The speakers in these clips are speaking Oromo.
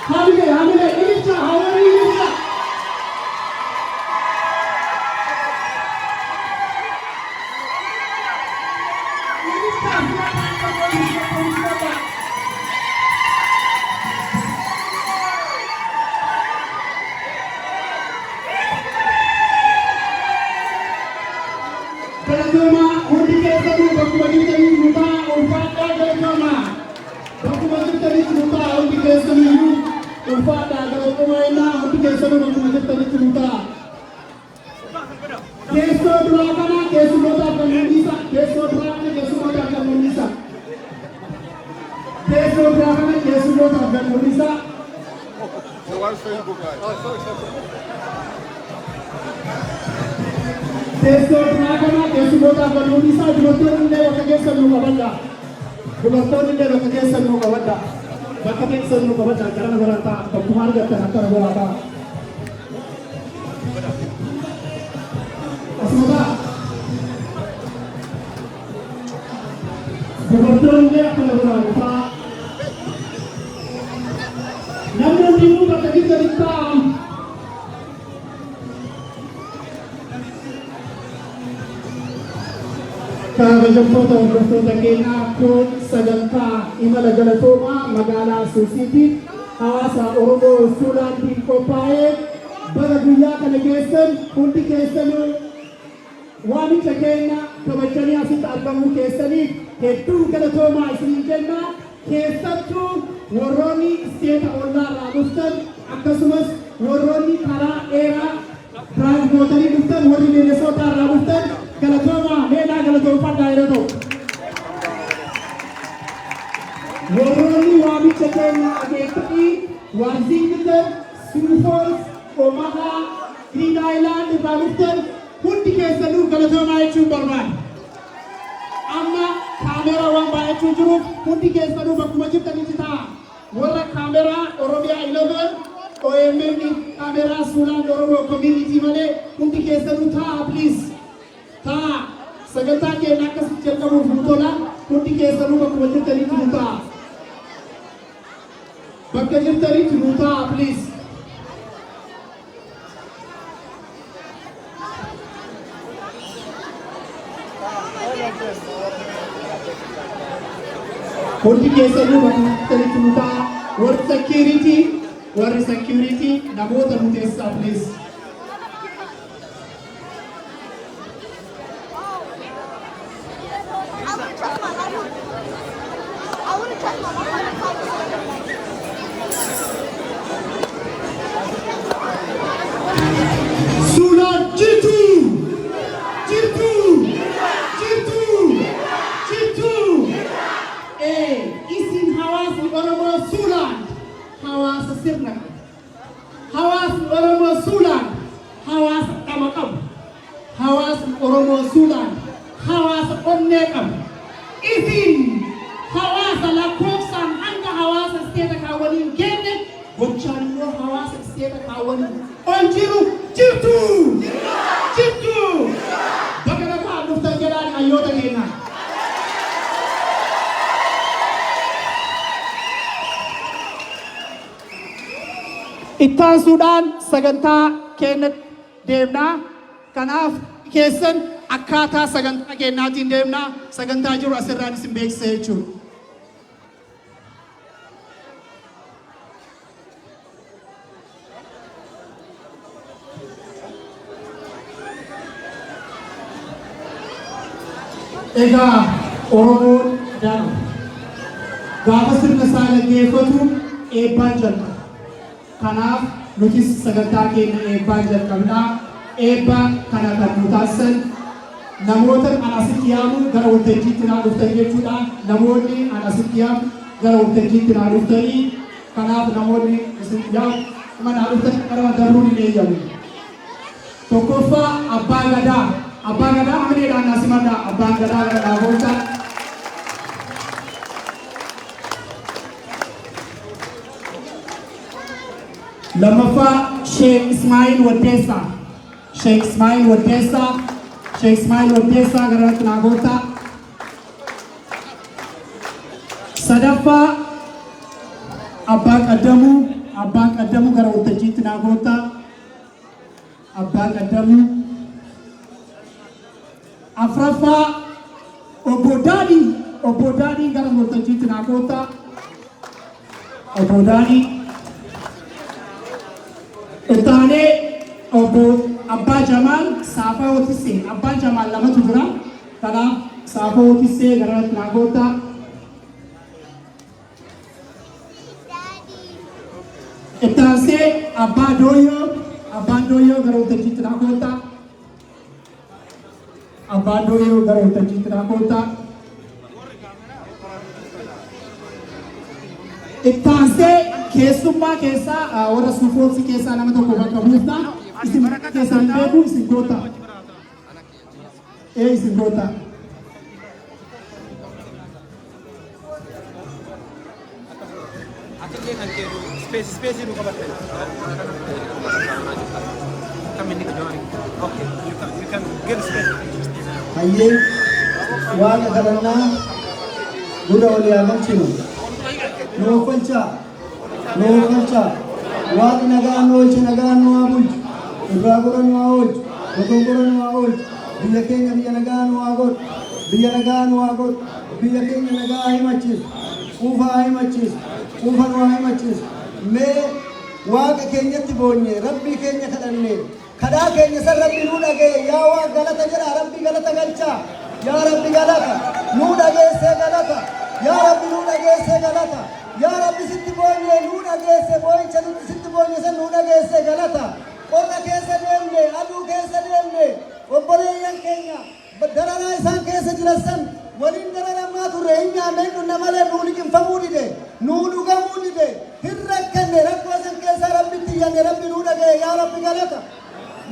Hamilee, hamilee, ililcha, hawwanii ililcha. Ililcha, simadhaa, simadhaa, simadhaa. Galatoomaa, hundi keessanuu bakkuma jirtanitti nu ta'a. Ulfaadhaa, galatoomaa. Bakkuma jirtanitti nu ta'a, hundi keessaniyyuu ulfaadhaa, galatoomaa innaa hundi keessanuu bakkuma jirtanitti nu ta'a. Teessoo duraa kana keessummootaaf kan mul'isa. Teessoo duraa kana keessummootaaf kan mul'isa. Teessoo duraa kana keessummootaaf kan mul'isa. Facebook Live. Oh, sorry, sorry. Teessoo duraa kana keessummootaaf kan mul'isa. Dubartoonni illee bakka keessan nu qabadha. Dubartoonni illee bakka keessan nu qabadha. Bakka keessan nu qabadha. Gara biraa ta'a. Bakkuma argattan akkana biraa ta'a. Asuma ta'a. Dubartoonni illee akkana biraa nu ta'a. Namni hundinuu bakka jirtanitti ta'a. Kabajamtoota hordoftoota keenyaa, kun sagantaa imala galatoomaa magaalaa Suusiitti hawaasa Oromoo Suulaandiin qophaa'ee. Baga guyyaa kana keessan hundi keessanuu waamicha keenya kabajanii asitti argamuu keessaniif hedduu galatoomaa isiniin jenna. Keessattuu warroonni isteeta ollaarraa dhuftan, akkasumas warroonni karaa dheeraa drive gootanii dhuftan, warri Miinesootaa irraa dhuftan, galatoomaa. Meedhaa galatoomfadhaa yeroo ta'u. Warroonni waamicha keenya akeektanii Washington, Sioux Falls, Omaha, Green Island irraa dhuftan hundi keessanuu galatoomaa jechuun barbaada. Amma kaameeraa waan baay'achuu jiruuf hundi keessanuu bakkuma jirtanitti ta'a. Warra kaameraa Oromiyaa 11, OMN, kaameraa Suulaan Oromoo Community malee hundi keessanuu ta'a, please. Ta'a. Sagantaa keenya akkasitti jalqabuuf nu tola. Hundi keessanuu bakkuma jirtanitti nu ta'a. Bakka jirtanitti nu ta'a, please. Hundi keessanuu bakka jirtanitti nu ta'a. Warri security, warri security namoota nu teessisaa, please. I want to try my life. I want to try my life. Suulaan jirtu! Jirtu! Jirtu! Jirtu! Isin hawaasni Oromoo Suulaan hawaasa sirna qabu. Hawaasni Oromoo Suulaan hawaasa dhama qabu. Hawaasni Oromoo Suulaan hawaasa onnee qabu. Isin hawaasa lakkoofsaan hanga hawaasa isteeta kaawwaniin geenne, gochaan immoo hawaasa isteeta kaawwaniin ol jiru. Jirtu! Jirtu! Bakka nagaa dhuftan jedhaan hayyoota keenyaa. Ittaansuudhaan sagantaa keenya deemnaa. Kanaaf keessan akkaataa sagantaa keenyaatiin deemnaa. Sagantaa jiru asirraan isin beeksisa jechuudha. Egaa Oromoon dara. Gaafa sirna isaa gaggeeffatu eebbaan jalqaba. Kanaaf nutis sagantaa keenya eebbaan jalqabna. Eebba kana kan nu taasisan namoota an asitti yaamu gara waltajjiitti naa dhuftan jechuudha. Namoonni an asitti yaamu gara waltajjiitti naa dhuftanii, kanaaf namoonni isin yaamu naa dhuftan gara darbuun hin eeyyamu. Tokkoffaa Abbaa Gadaa. Abbaa Gadaa hamileedhaan naa simadhaa. Abbaan Gadaa gara dhaaboota. Lammaffaa Sheek Ismaa'il Waddeessaa. Sheek Ismaa'il Waddeessaa. Sheek Ismaa'il Waddeessaa gara naa goota. Sadaffaa Abbaa Qaddamuu. Abbaan Qaddamuu gara waltajjiitti naa koottaa. Abbaa Qaddamuu. Afraffaa, Obbo Daadhii. Obbo Daadhii, gara waltajjiitti naa koottaa. Obbo Daadhii. Ittaanee Obbo Abbaa Jamaal Saafaa Tissee. Abbaan Jamaal lamatu jira. Kanaaf Saafaa Tissee gara naa koottaa. Ittaansee Abbaa Dooyyoo. Abbaan Dooyyoo gara waltajjiitti naa koottaa. Abbaan Dooyyoo gara waltajjiitti naa koottaa. Ittaansee keessummaa keessaa warra Sioux Falls keessaa nama tokko bakka buufna. Isin keessan hin beeku, isin koottaa. Ee, isin koottaa. Atillee kan kee space space nu qabatte. Kam inni join? Okay, you can get space. Hayyee, Waaqa kadhannaa gurra olii haa galchinu. Nu oofalchaa, nu oofalchaa. Waaqni nagaan nu oolche, nagaan nu haa bulchu. Irraa gora nu haa oolchu. Dogongora nu haa oolchu. Biyya keenya biyya nagaa nu haa godhu. Biyya nagaa nu haa godhu. Biyya keenya nagaa haa himachiisu. Quufa haa himachiisu. Quufa nu haa himachiisu. Mee Waaqa keenyatti boonye, Rabbii keenya kadhanne. Kadhaa keenya san Rabbi nuu dhaga'e. Yaa Waaq galata jedha, Rabbi galata galchaa. Yaa Rabbi galata. Nuu dhageessee galata. Yaa Rabbi, nuu dhageessee galata. Yaa Rabbi, sitti boonye, nuu dhageesse. Boo'icha nuti sitti boonye san nuu dhageesse, galata. Qorra keessa deemne, aduu keessa deemne, obboleeyyan keenya dararaa isaan keessa jiran san waliin dararamaa turre. Hin nyaanne, hin dhunne malee nuu liqimfamuu dide, nuu dhugamuu dide, hin rakkanne. Rakkoo san keessaa Rabbitti iyyanne, Rabbi nuu dhaga'e. Yaa Rabbi galata.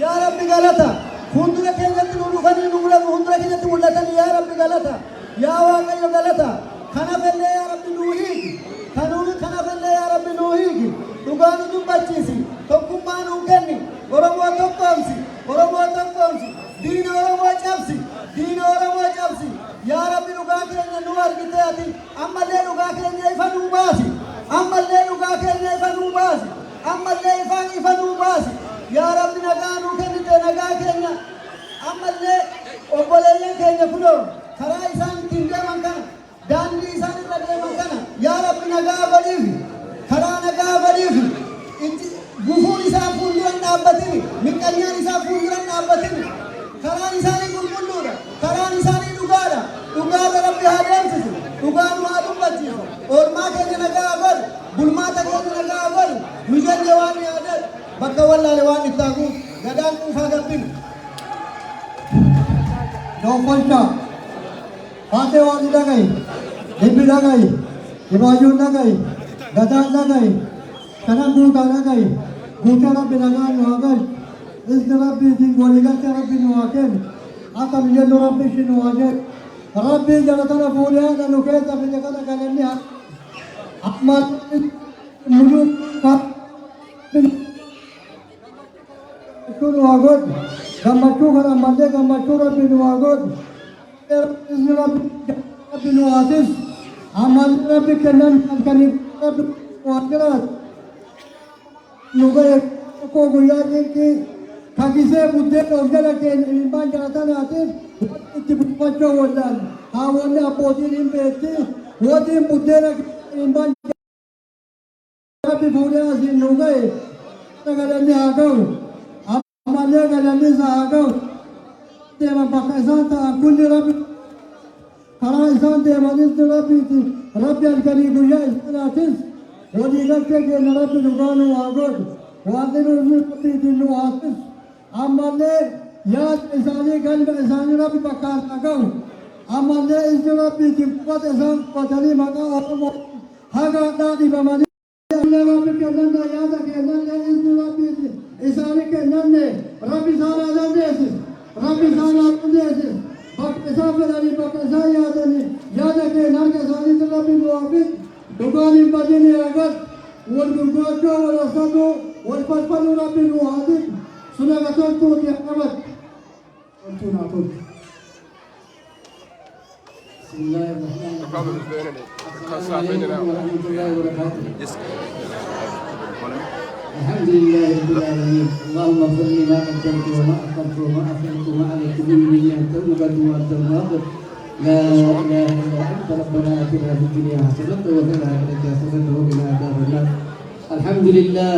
Yaa Rabbi galata. Fuuldura keenyatti nu dhufanii, nu fuuldura keenyatti mul'atanii. Yaa Rabbi galata. Yaa Waaqayyo galata. Kanaaf illee yaa Rabbi nuu hiiki. Kanaaf illee yaa Rabbi nuu hiiki. Dhugaa nu dubbachiisi. Tokkummaa nuu kenni. Oromoo tokkoomsi. Oromoo tokkoomsi. Diina Oromoo cabsi. Diina Oromoo cabsi. Yaa Rabbi, dhugaa keenya nu argite ati. Ammallee dhugaa keenya ifa nuu baasi. Ammallee dhugaa keenya ifa nuu baasi. Ammallee ifaan ifa nuu baasi. Yaa Rabbi, nagaa nuu kennite, nagaa keenya ammallee obboleeyyan keenya kunoo karaa isaan ittiin deeman kana, daandii isaan irra deeman kana, yaa Rabbi nagaa godhiifi, karaa nagaa godhiifi. Itti gufuun isaa fuulduran dhaabbatini, miqqanyaan isaa fuulduran dhaabbatini. Karaan isaanii qulqulluudha, karaan isaanii dhugaadha. Dhugaarra Rabbi haa deemsisu, dhugaa nu haa dubbachiisu. Oolmaa keenya nagaa godhu, bulmaata keenya nagaa godhu. Nu jenne waan yaadadhu bakka wallaale waan itti haguutu. Gadaan quufaa gabbinu. Noofalchaa. Haatee waan dhaga'i. Dhibbi dhaga'i. Dhibaayyuun dhaga'i. Gadaan dhaga'i. Kanan guutaa dhaga'i. Guutee Rabbi nagaan nu haa galchu. Izni Rabbiitiin waliigaltee Rabbi nu haa kennu. Akka nu jennu Rabbi ishii nu haa jedhu. Rabbiin jala tana fuudhee haadha nu keessa fide kana galanni haa. Amma muluu gammachuu nu haa godhu. Gammachuu kana ammallee gammachuu Rabbi nu haa godhu. Izni Rabbi nu haa tisu. Ammallee Rabbi kennan halkanii Rabbi nu haa jiraatu. Nu ga'e koo guyyaa dinqii kagisee buddeen of jala keenya ilmaan jala tanaatiif itti buufachuu wallaan haawwanni abbootiin hin beekti waxiin buddeena ilmaan Rabbi fuudhee asiin nu ga'e, galanni haa ga'u. Ammallee galanni isaa haa ga'u. Deeman bakka isaan ta'an kulli Rabbi karaa isaan deemanis Rabbiiti. Rabbi halkanii guyyaa isaanaatis waliigaltee keenya Rabbi dhugaa nu haa godhu. Waaqni nuuf Rabbiitiin nu haa tisu. Ammallee yaada isaanii, galma isaanii Rabbi bakkaan haa ga'u. Ammallee izni Rabbiitiin qubata isaan qubatanii maqaa Oromoo haga hadhaa dhibamanii. Rabbi kennanne, yaada kennanne, izni Rabbiiti isaanii kennanne, Rabbi isaan haa dandeessisu. Rabbi isaan haa dandeessisu. Bakka isaan fedhanii, bakka isaan yaadanii, yaada keenya harka isaaniitti Rabbi nu haa fidu. Dhugaan hin badini haa galchu. Wal gurgurachuu, wal hasaduu, wal falfaluu Rabbi nu haa didu. Suna toltuuti haa qabatu. Toltuu naa toltu. The problem is the internet. It cuts off in and out. ورحمة الله وبركاته. Just الحمد لله رب العالمين. اللهم اغفر لي ما قدمت وما أخرت وما أسررت وما أعلنت مني، أنت المقدم وأنت المؤخر، لا إله إلا أنت. ربنا آتنا في الدنيا حسنة وفي الآخرة حسنة وقنا عذاب النار. الحمد لله.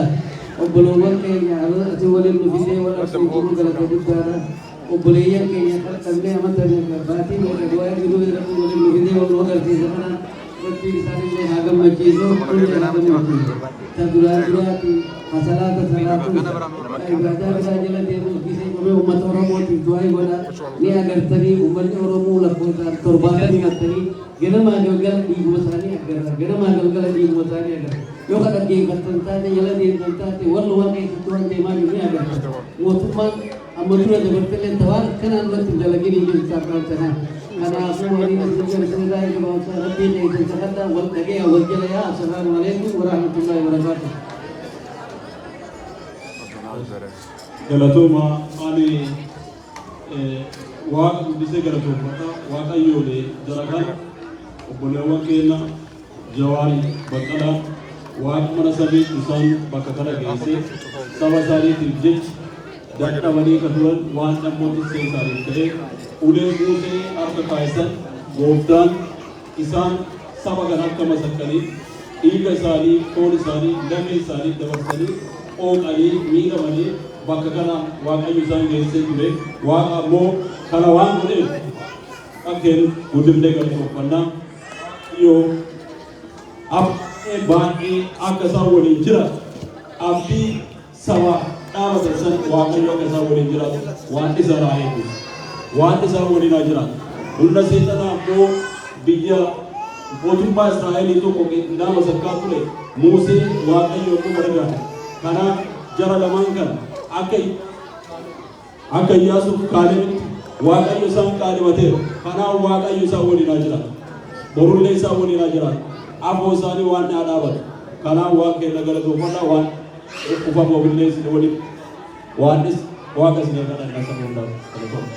Obboleewwan keenya ati waliin nu fidee wal arsuutu galata guddaadha. Obboleeyyan keenya qalqallee amata baatii meeqa du'aa jiruu rabbi waliin nu fidee wal nu agarsiisa kana rabbiin isaanillee haa gammachiisu, illee haa gammachiisu. Ta duraa duraati hasalaata salaatu ibaadaa biraa jala deemuuf gisee qubee uummata Oromootiif du'aa godha. Ni agartanii, uummanni Oromoo lakkoofsaan 70 himattanii, ganamaa galgala dhiiguma isaanii agarra, ganamaa galgala dhiiguma isaanii agarra. Yoo ka dhaggeeffattan taate, jala deemtan taate, wallumaa keessatti waan deemaa jiru ni agarta. Mootummaan amma dura dabartellee tawaan akkanaan irratti hin dalagin hin jiru saafaan sanaa. Kanaafuu waliin isin jedhu isinirraa eegama. Rabbii keessan sakadhaa, wal dhagee, wal jala yaa. Assalaamu alaikum warahmatullahi wabarakaatuh. Galatooma. Ani Waaqa guddisee galatoomfadha. Waaqayyoon jara kana, obboleewwan keenya Jawaarii Baqqalaa, Waaqa mana samii isaan bakka kana geessee saba isaaniitiif jecha dadhabanii kan turan waan dhammooti isaaniif ta'ee ulee Muusee harka kaa'isan gooftaan isaan saba kana akka masakkaniif dhiiga isaanii, foon isaanii, lamee isaanii dabarsanii qooqanii miidhamanii bakka kana Waaqayyo isaan geessee ture. Waaqa ammoo kana waan godheef qakkeen guddifnee galatoomfannaa. Yoo baay'ee akka isaan waliin jira, abdii saba dhaabatan san Waaqayyo akka isaan waliin jiraatu waan isa irraa eegu, waan isaan waliin haa jiraatu. Humna seexanaa ammoo biyya mootummaa Israa'elii tokko nama sakkaa ture Muusee Waaqayyo ammoo gargaara. Kanaaf jara lamaan kana akka Iyyaasuuf Kaalebitti Waaqayyo isaan qaalibateera. Kanaaf Waaqayyo isaan waliin haa jiraatu, borullee isaan waliin haa jiraatu, afoo isaanii waan haa dhaabatu. Kanaaf waan kenna galatoomfannaa waan ufamoo billee isin waliin waan Waaqa isin kadhannaa saba hundaaf galatoomna.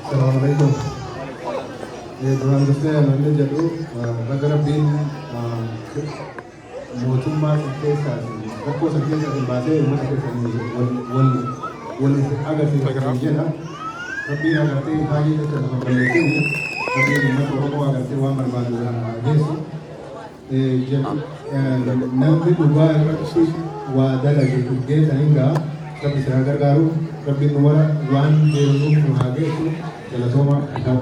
Assalamu alaikum. Duraan dursee namni jedhu baga Rabbiin mootummaa san keessaa rakkoo san keessaa isin baasee uummata keessan wal wal agarsiisa jedha. Rabbiin agartee baay'ee jecha lafa balleessin, Rabbiin uummata Oromoo agartee waan barbaadu haa geessu. Namni dhugaa irratti waa dalage geessan hin ga'a. Rabbi si haa gargaaru. Rabbiin nu mara waan deemnuuf nu haa geessu. Galatooma isaa.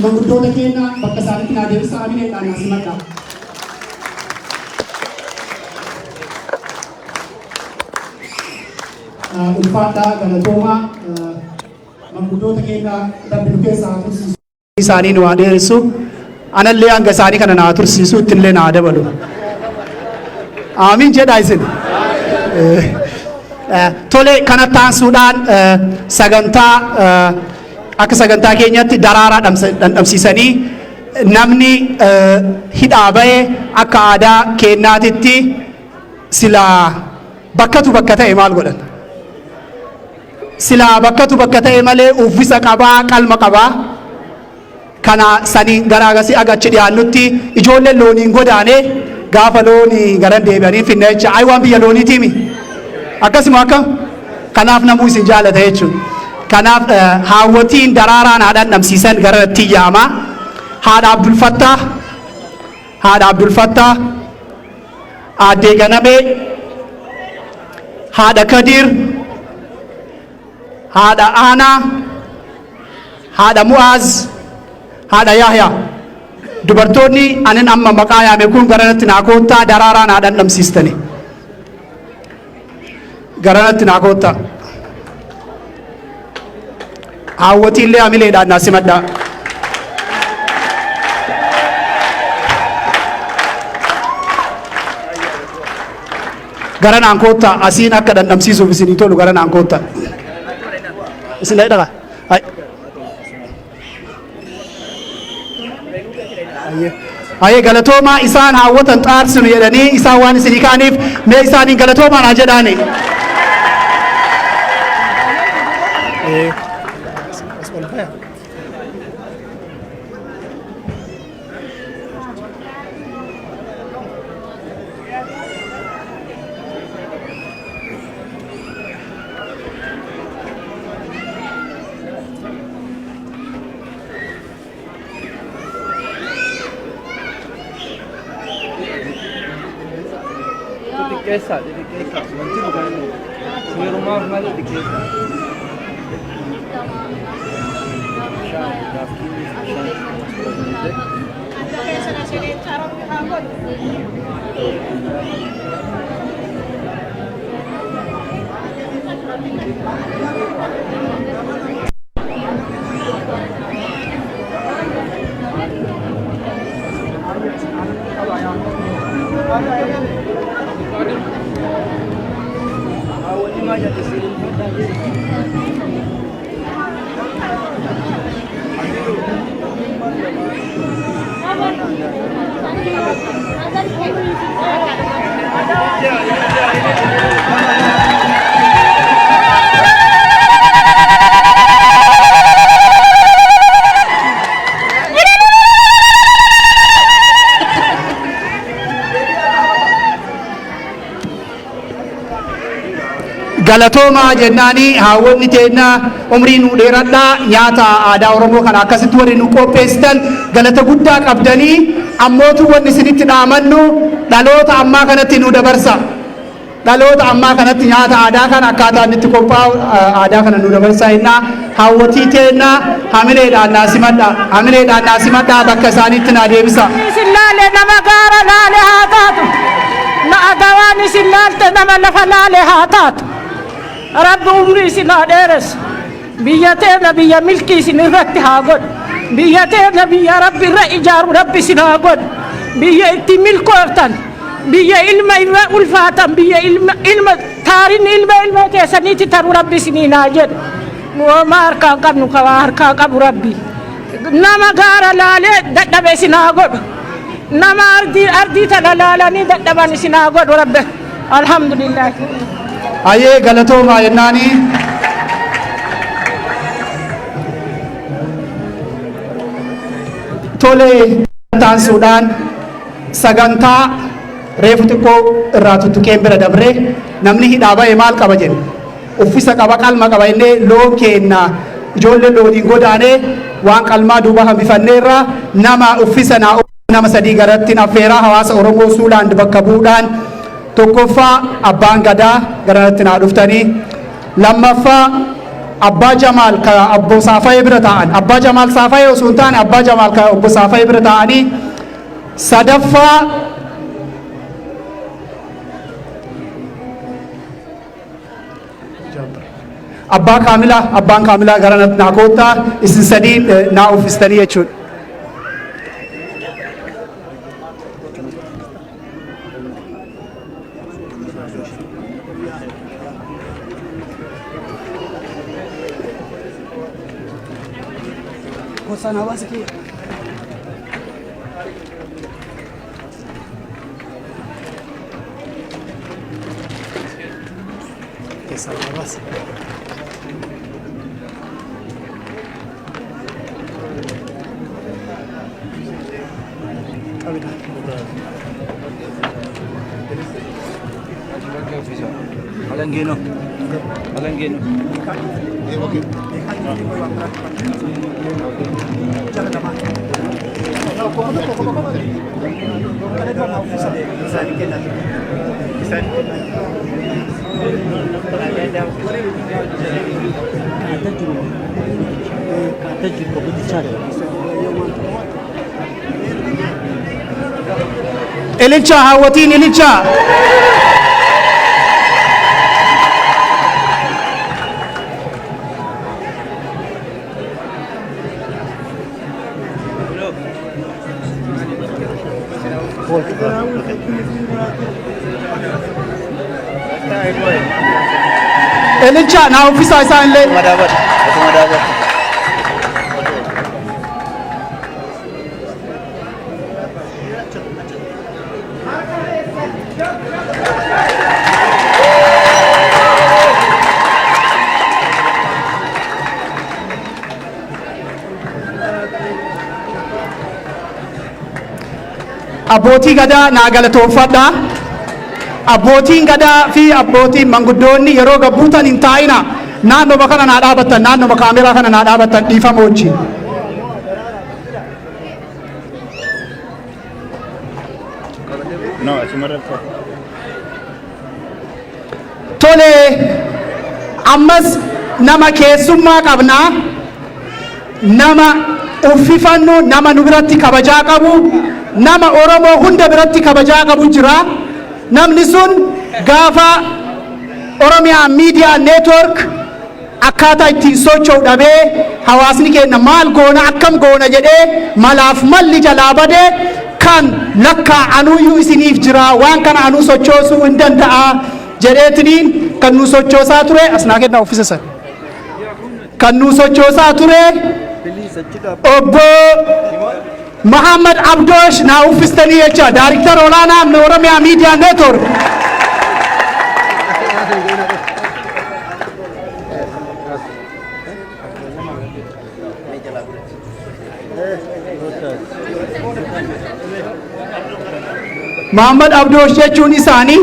Manguddoota keenya bakka isaanitti naa deebisaa, amileedhaan naa simadha. Ulfaadhaa, galatoomaa. Manguddoota keenya Rabbi nu keessaa haa tursiisu. Isaanii nu haa dheeressu. Anallee hanga isaanii kana naa tursiisu, ittillee naa dabalu. Amiin jedhaa isin. Tole, kana taasisuudhaan sagantaa akka sagantaa keenyatti daraaraa dhandhamsiisanii namni hidhaa bahe akka aadaa keenyaatitti silaa bakkatu bakka ta'e maal godhan? Silaa bakkatu bakka ta'e malee uffisa qabaa, qalma qabaa. Kana sanii garaagasii aga achi dhiyaannutti ijoolleen looniin godaane gaafa loonii garan deebi'anii finna jecha ayi waan biyya looniitiimi akkasuma akka kanaaf namuu isin jaalata jechuudha. Kanaaf haawwatiin daraaraan haadha dhamsiisan gara itti yaama. Haadha Abdulfattaa, haadha Abdulfattaa, Aaddee Ganamee, haadha Kadir, haadha Aanaa, haadha Mu'aaz, haadha Yahya. Dubartoonni anin amma maqaa yaame kun garanatti naa koottaa, daraaraan haadha dhamsiistani. Garanatti naa koottaa. Haawwatiillee hamileedhaan naa simadhaa. Gara naan koottaa, asiin akka dhandhamsiisuuf isinii tolu gara naan koottaa. Isin dhaqa. Ay. Ayyee, galatoomaa. Isaan haawwatan xaarsinu jedhanii isaan waan isinii ka'aniif mee isaaniin galatoomaa naa jedhaani. Xixiqqeessaa, xixiqqeessaa. Wanti dhugaa seerumaaf malee xixiqqeessaa. Bishaan gaafkii bishaan. Galatoomaa jennaanii haawwanni teennaa umrii nuu dheeradhaa. Nyaata aadaa Oromoo kana akkasitti warri nu qopheessitan galata guddaa qabdanii. Ammootu wanni isinitti dhaamannu, dhaloota ammaa kanatti nu dabarsa. Dhaloota ammaa kanatti nyaata aadaa kana akkaataa inni itti qophaa'u, aadaa kana nu dabarsaa jennaa. Haawwatii teennaa hamileedhaan naa simadhaa, hamileedhaan naa simadhaa, bakka isaaniitti naa deebisa. Isin laale nama gaara laale haa taatu. Na adawaan isin laalte nama lafa laale haa taatu. Rabbi umrii isin haa dheeressu. Biyya teenya biyya milkii isin irratti haa godhu. Biyya teenya biyya Rabbi irra ijaaru Rabbi isin haa godhu. Biyya itti milkooftan, biyya ilma irra ulfaatan, biyya ilma ilma taarin ilma ilma keessaniitti taru Rabbi isiniin haa jedhu. Nu homaa harkaa hin qabnu, ka waa harkaa qabu Rabbi. Nama gaara laalee dadhabe isin haa godhu. Nama ardii ardii tana laalanii dadhaban isin haa godhu Rabbi. Alhamdulillah. Hayyee, galatoomaa jennaanii. Tole, taansuudhaan sagantaa reefu xiqqoo irraa tuttuqeen bira dabree, namni hidhaa ba'e maal qaba jenne? Uffisa qaba, qalma qaba jennee. Loon keenna ijoollee looniin godaanee waan qalmaa duuba hambifanneerra. Nama uffisa naa nama sadii garatti affeeraa, hawaasa Oromoo Suulaand bakka bu'uudhaan. Tokkoffaa, abbaan gadaa garanatti naa dhuftanii. Lammaffaa, abbaa Jamaal ka obbo Saafayee bira taa'an, abbaa Jamaal Saafayee osoo hin taane abbaa Jamaal ka obbo Saafayee bira taa'anii. Sadaffaa, abbaa Kaamilaa. Abbaan Kaamilaa gara naa koottaa. Isin sadii naa uffistanii jechuudha. Gosaan hawaasa kiyya. Keessaa hawaasa. Alangeeno. Alangeeno. Ililchaa, haawwatiin, ililchaa. Ililchaa, naa uffisaa isaan illee. Asuma dhaabadhu. Abbootii gadaa naa galatoonfadha. Abbootiin gadaa fi abbootiin manguddoonni yeroo gabbuutan hin taa'ina. Naannoma kana naa dhaabattan, naannoma kaameraa kana naa dhaabattan, dhiifama wajjin. No, achumarra. Tole, ammas nama keessummaa qabnaa, nama uffifannu, nama nu biratti kabajaa qabu, nama Oromoo hunda biratti kabajaa qabu jira. Namni sun gaafa Oromiyaa Miidiyaa Network akkaataa ittiin socho'u dhabee, hawaasni keenya maal goona, akkam goona jedhee malaaf malli jalaa badee, kan lakkaa anuuyyuu isiniif jira, waan kana anuu sochoosuu hin danda'a jedheetiniin kan nu sochoosaa ture, asnaa kennaa uffisa san, kan nu sochoosaa ture obbo Muhammad Abdoosh naa uffistanii jecha, daariktara olaanaa Oromiyaa Miidiyaa Network. Muhammad Abdoosh jechuun isaanii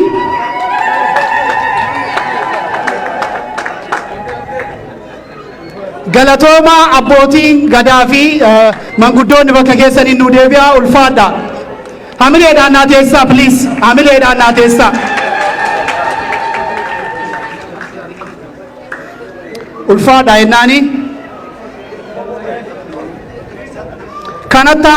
galatoomaa. Abbootiin gadaa fi manguddoonni bakka keessanii nu deebi'aa, ulfaadha. Hamileedhaan naa teessaa, please, hamileedhaan naa teessaa. Ulfaadha jennaani. Kanatti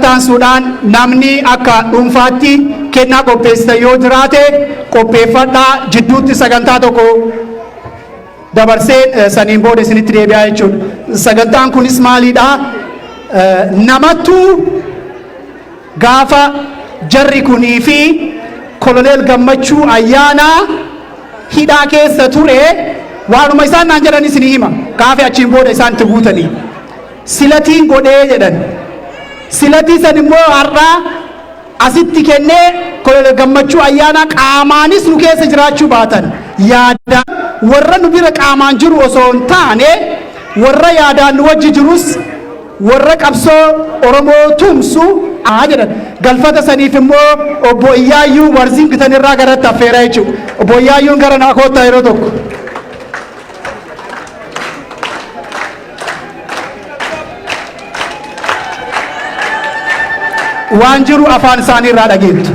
aansuudhaan namni akka dhuunfaatti kennaa qopheessitan yoo jiraate qopheeffadhaa. Jidduutti sagantaa tokko dabarseen saniin booda isinitti deebi'aa jechuudha. Sagantaan kunis maalidha? Namattu gaafa jarri kunii fi Koloneel Gammachuu Ayyaanaa hidhaa keessa ture, waanuma isaan naan jedhan isinii hima. Gaafa achiin booda isaan itti guutanii. Silatiin godhee jedhan. Silatii san immoo har'aa asitti kennee, Koloneel Gammachuu Ayyaanaa qaamaanis nu keessa jiraachuu baatan, yaadaan warra nu bira qaamaan jiru osoo hin taane, warra yaadaan nu wajji jirus, warra qabsoo Oromoo tumsu haa jedhan. Galfata saniif immoo obbo Iyyaayyuu Warzington irraa garatti affeera jechuudha. Obbo Iyyaayyuun gara naa koottaa yeroo tokko. Waan jiru afaan isaanii irraa dhageettu.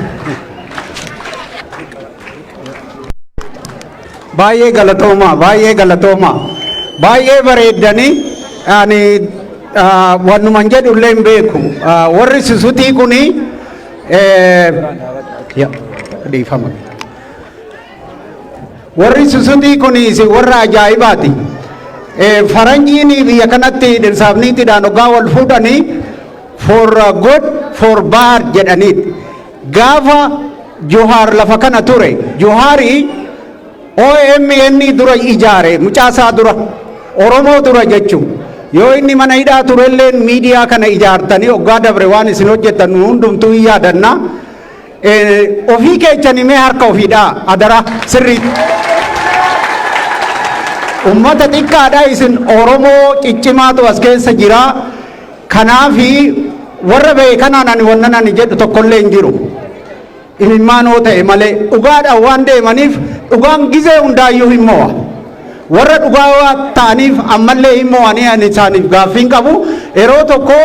Baay'ee galatooma, baay'ee galatooma, baay'ee bareeddanii. Ani wannuman jedhu illee hin beeku. Warri susutii kuni, dhiifama, warri susutii kuni warra ajaa'ibaati. Faranjiin biyya kanatti dhirsaaf niitiidhaan hoggaa wal fuudhanii "for good, for bad" jedhaniiti. Gaafa Johaar lafa kana ture, Johaarii OMN dura ijaare, mucaasaa dura, Oromoo dura jechuun. Yoo inni mana hidhaa turelleen miidiyaa kana ijaartanii hoggaa dabre waan isin hojjettan nu hundumtuu hin yaadanna. Ofii keechanii mee harka ofiidhaa adara sirriitti. Ummata xiqqaadha isin, Oromoo ciccimaatu as keessa jira. Kanaafi warra ba'e kanaan ani wannan ani jedhu tokkollee hin jiru. Imimmaanoo ta'e malee dhugaadhaan waan deemaniif, dhugaan gizee hundaayyuu hin mo'a. Warra dhugaa ta'aniif ammallee hin mo'anii, ani isaaniif gaaffiin qabu. Yeroo tokko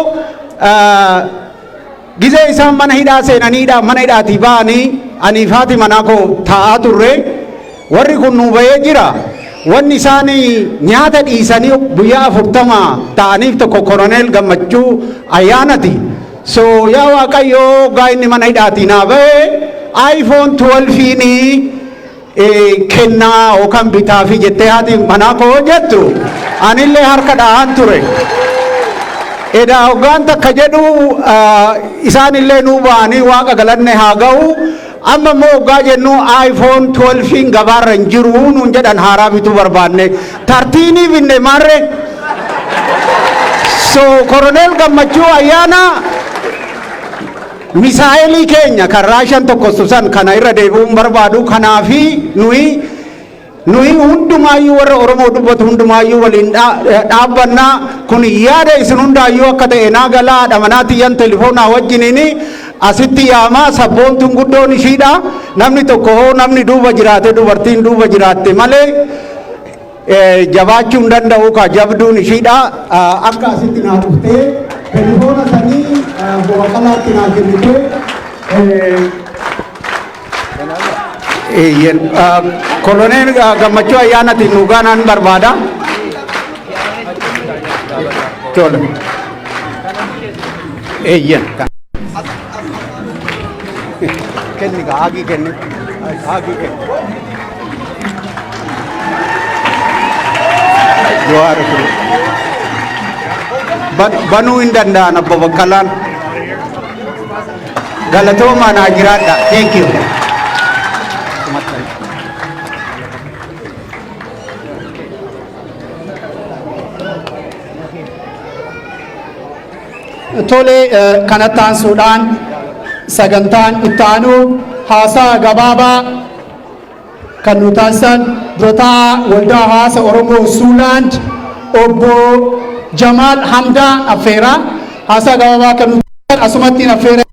gizee isaan mana hidhaa seenaniidha, mana hidhaatii ba'anii, ani faati manaa koo taa'aa turre, warri kun nuu bahee jira. Wanni isaan nyaata dhiisanii guyyaa 40 ta'aniif tokko Koroneel Gammachuu Ayyaanati. So yaa Waaqayyoo, gaa inni mana hidhaatii naa ba'e iPhone 12 kennaa yookaan bitaafi jettee haati manaa koo jettu, anillee harka dha'aan ture. Edaa hoggaan takka jedhu isaanillee nuu ba'anii, Waaqa galanne haa ga'u. Amma immoo hoggaa jennu iPhone 12 gabaarra hin jiru nuun jedhan, haaraa bituu barbaanne. 13 binne maarre. So Koroneel Gammachuu Ayyaana misaa'elii keenya kan Raashan tokkostu san kana irra deebi'uun barbaadu. Kanaafi nuyi hundumaayyuu, warra Oromoo dubbatu hundumaayyuu waliin dhaabbannaa. Kun yaada isin hundaayyuu akka ta'e naa galaa. Haadha manaa tiyyan telefoonaa wajjiniini asitti yaamaa, sabboontuun guddoon ishiidha. Namni tokko hoo namni duuba jiraate, dubartiin duuba jiraatte malee jabaachuu hin danda'u, ka jabduun ishiidha. Akka asitti naa dhuftee Telefoona sanii obbo Baqqalaatti naa kennite. Eeyyen koloneel Gammachuu Ayyaanatiin nu gaanaan barbaada. Tole. Eeyyen. Kenni gaa haagii kenni. Haagii kenni. Jawaar banuu hin danda'an obbo Baqqalaan. Galatoomaa, naa jiraadha. Thank you. Tole, kanatti aansuudhaan sagantaan itti aanu haasaa gabaabaa kan nu taasisan durataa waldaa hawaasa Oromoo Suulaand obbo Jamaal Hamdaa affeeraa. Haasaa gabaabaa kan nu taasisan asumatti affeera.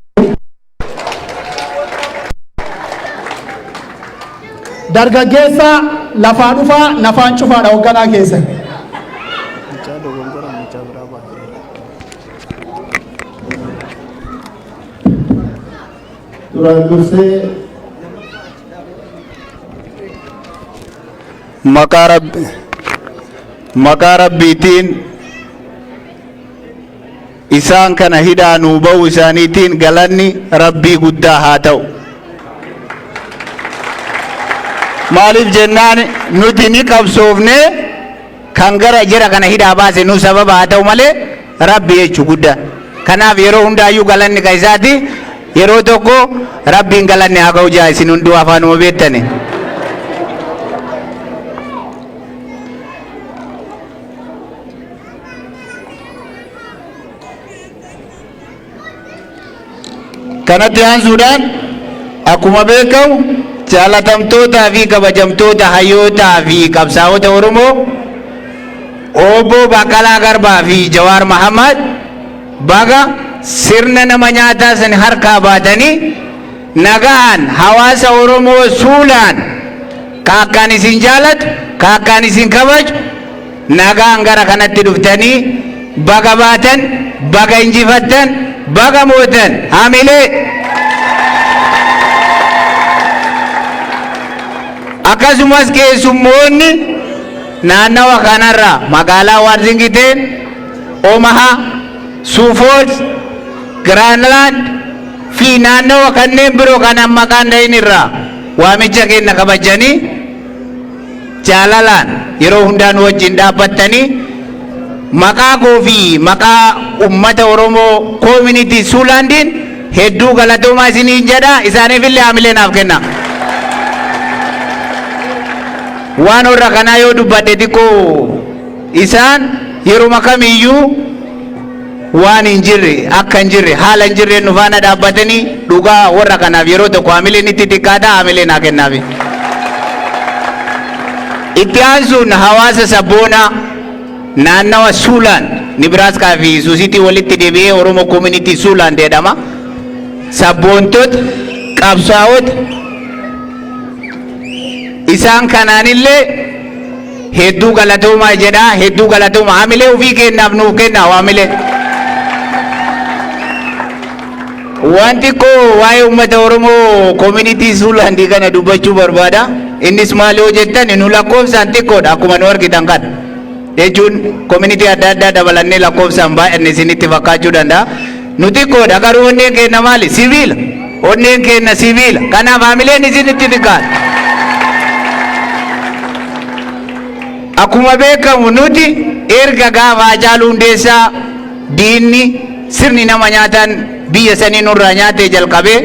Dargaggeessa lafaa dhufaa nafaan cufaadha hoogganaa keessan. Mucaa dogongora mucaa biraa baasee. Duraan dursee Maqaa Rabbiitiin isaan kana hidhaa nuu ba'uu isaaniitiin galanni Rabbii guddaa haa ta'u. Maaliif jennaan, nuti ni qabsoofne, kan gara jara kana hidhaa baase nu sababa haa ta'u malee Rabbi jechuu guddaa. Kanaaf yeroo hundaayyuu galanni kan isaati. Yeroo tokko Rabbiin galanni haa ga'u jaa, isin hunduu afaanuma beektani. Kanatti aansuudhaan, akkuma beekamu, jaalatamtootaa fi kabajamtoota hayyootaa fi qabsaa'ota Oromoo obbo Baqqalaa Garbaa fi Jawaar Mahammad, baga sirna nama nyaataa san harkaa baatanii nagaan hawaasa Oromoo Suulaan ka akkaan isin jaalatu, ka akkaan isin kabaju, nagaan gara kanatti dhuftanii baga baatan, baga injifattan, baga mootan, hamilee. Akkasumas keessummoonni naannawa kanarra magaalaa Washington, Omaha, Sioux Falls, Granland fi naannawa kanneen biroo kan maqaan dhahin irraa waamicha keenya kabajanii jaalalaan yeroo hundaa nu wajjin dhaabbattanii, maqaa koo fi maqaa ummata Oromoo community Suulaandiin hedduu galatoomaa isiniin jedha. Isaaniif illee hamilee naaf kenna. Waan warra kanaa yoo dubbadhe xiqqoo, isaan yeruma kamiyyuu waan hin jirre, akka hin jirre, haala hin jirre nu faana dhaabbatanii, dhugaa warra kanaaf yeroo tokko hamileen itti xiqqaata, hamilee naa kennaafi. Itti aansuun hawaasa sabboonaa naannawa Suulaan, Nibiraaskaa fi Suusitii walitti deebi'ee Oromoo Community Suulaan jedhama. Sabboontota, qabsaa'ota isaan kanaanillee hedduu galatoomaa jedha, hedduu galatoomaa, hamilee ofii kennaaf nuuf kennaa hamilee. Waan xiqqoo waa'ee uummata Oromoo community Suulaandii kana dubbachuu barbaada. Innis maal yoo jettan, nu lakkoofsaan xiqqoodha akkuma nu argitan kana. Jechuun community adda addaa dabalannee lakkoofsaan baay'anne isinitti fakkaachuu danda'a. Nu xiqqoodha, garuu onneen keenya maali? Sibiila. Onneen keenya sibiila. Kanaaf hamileen isinitti xiqqaata. Akkuma beekamu, nuti erga gaafa Haacaaluu Hundeessaa diinni sirni nama nyaataan biyya sanii nurraa nyaatee jalqabee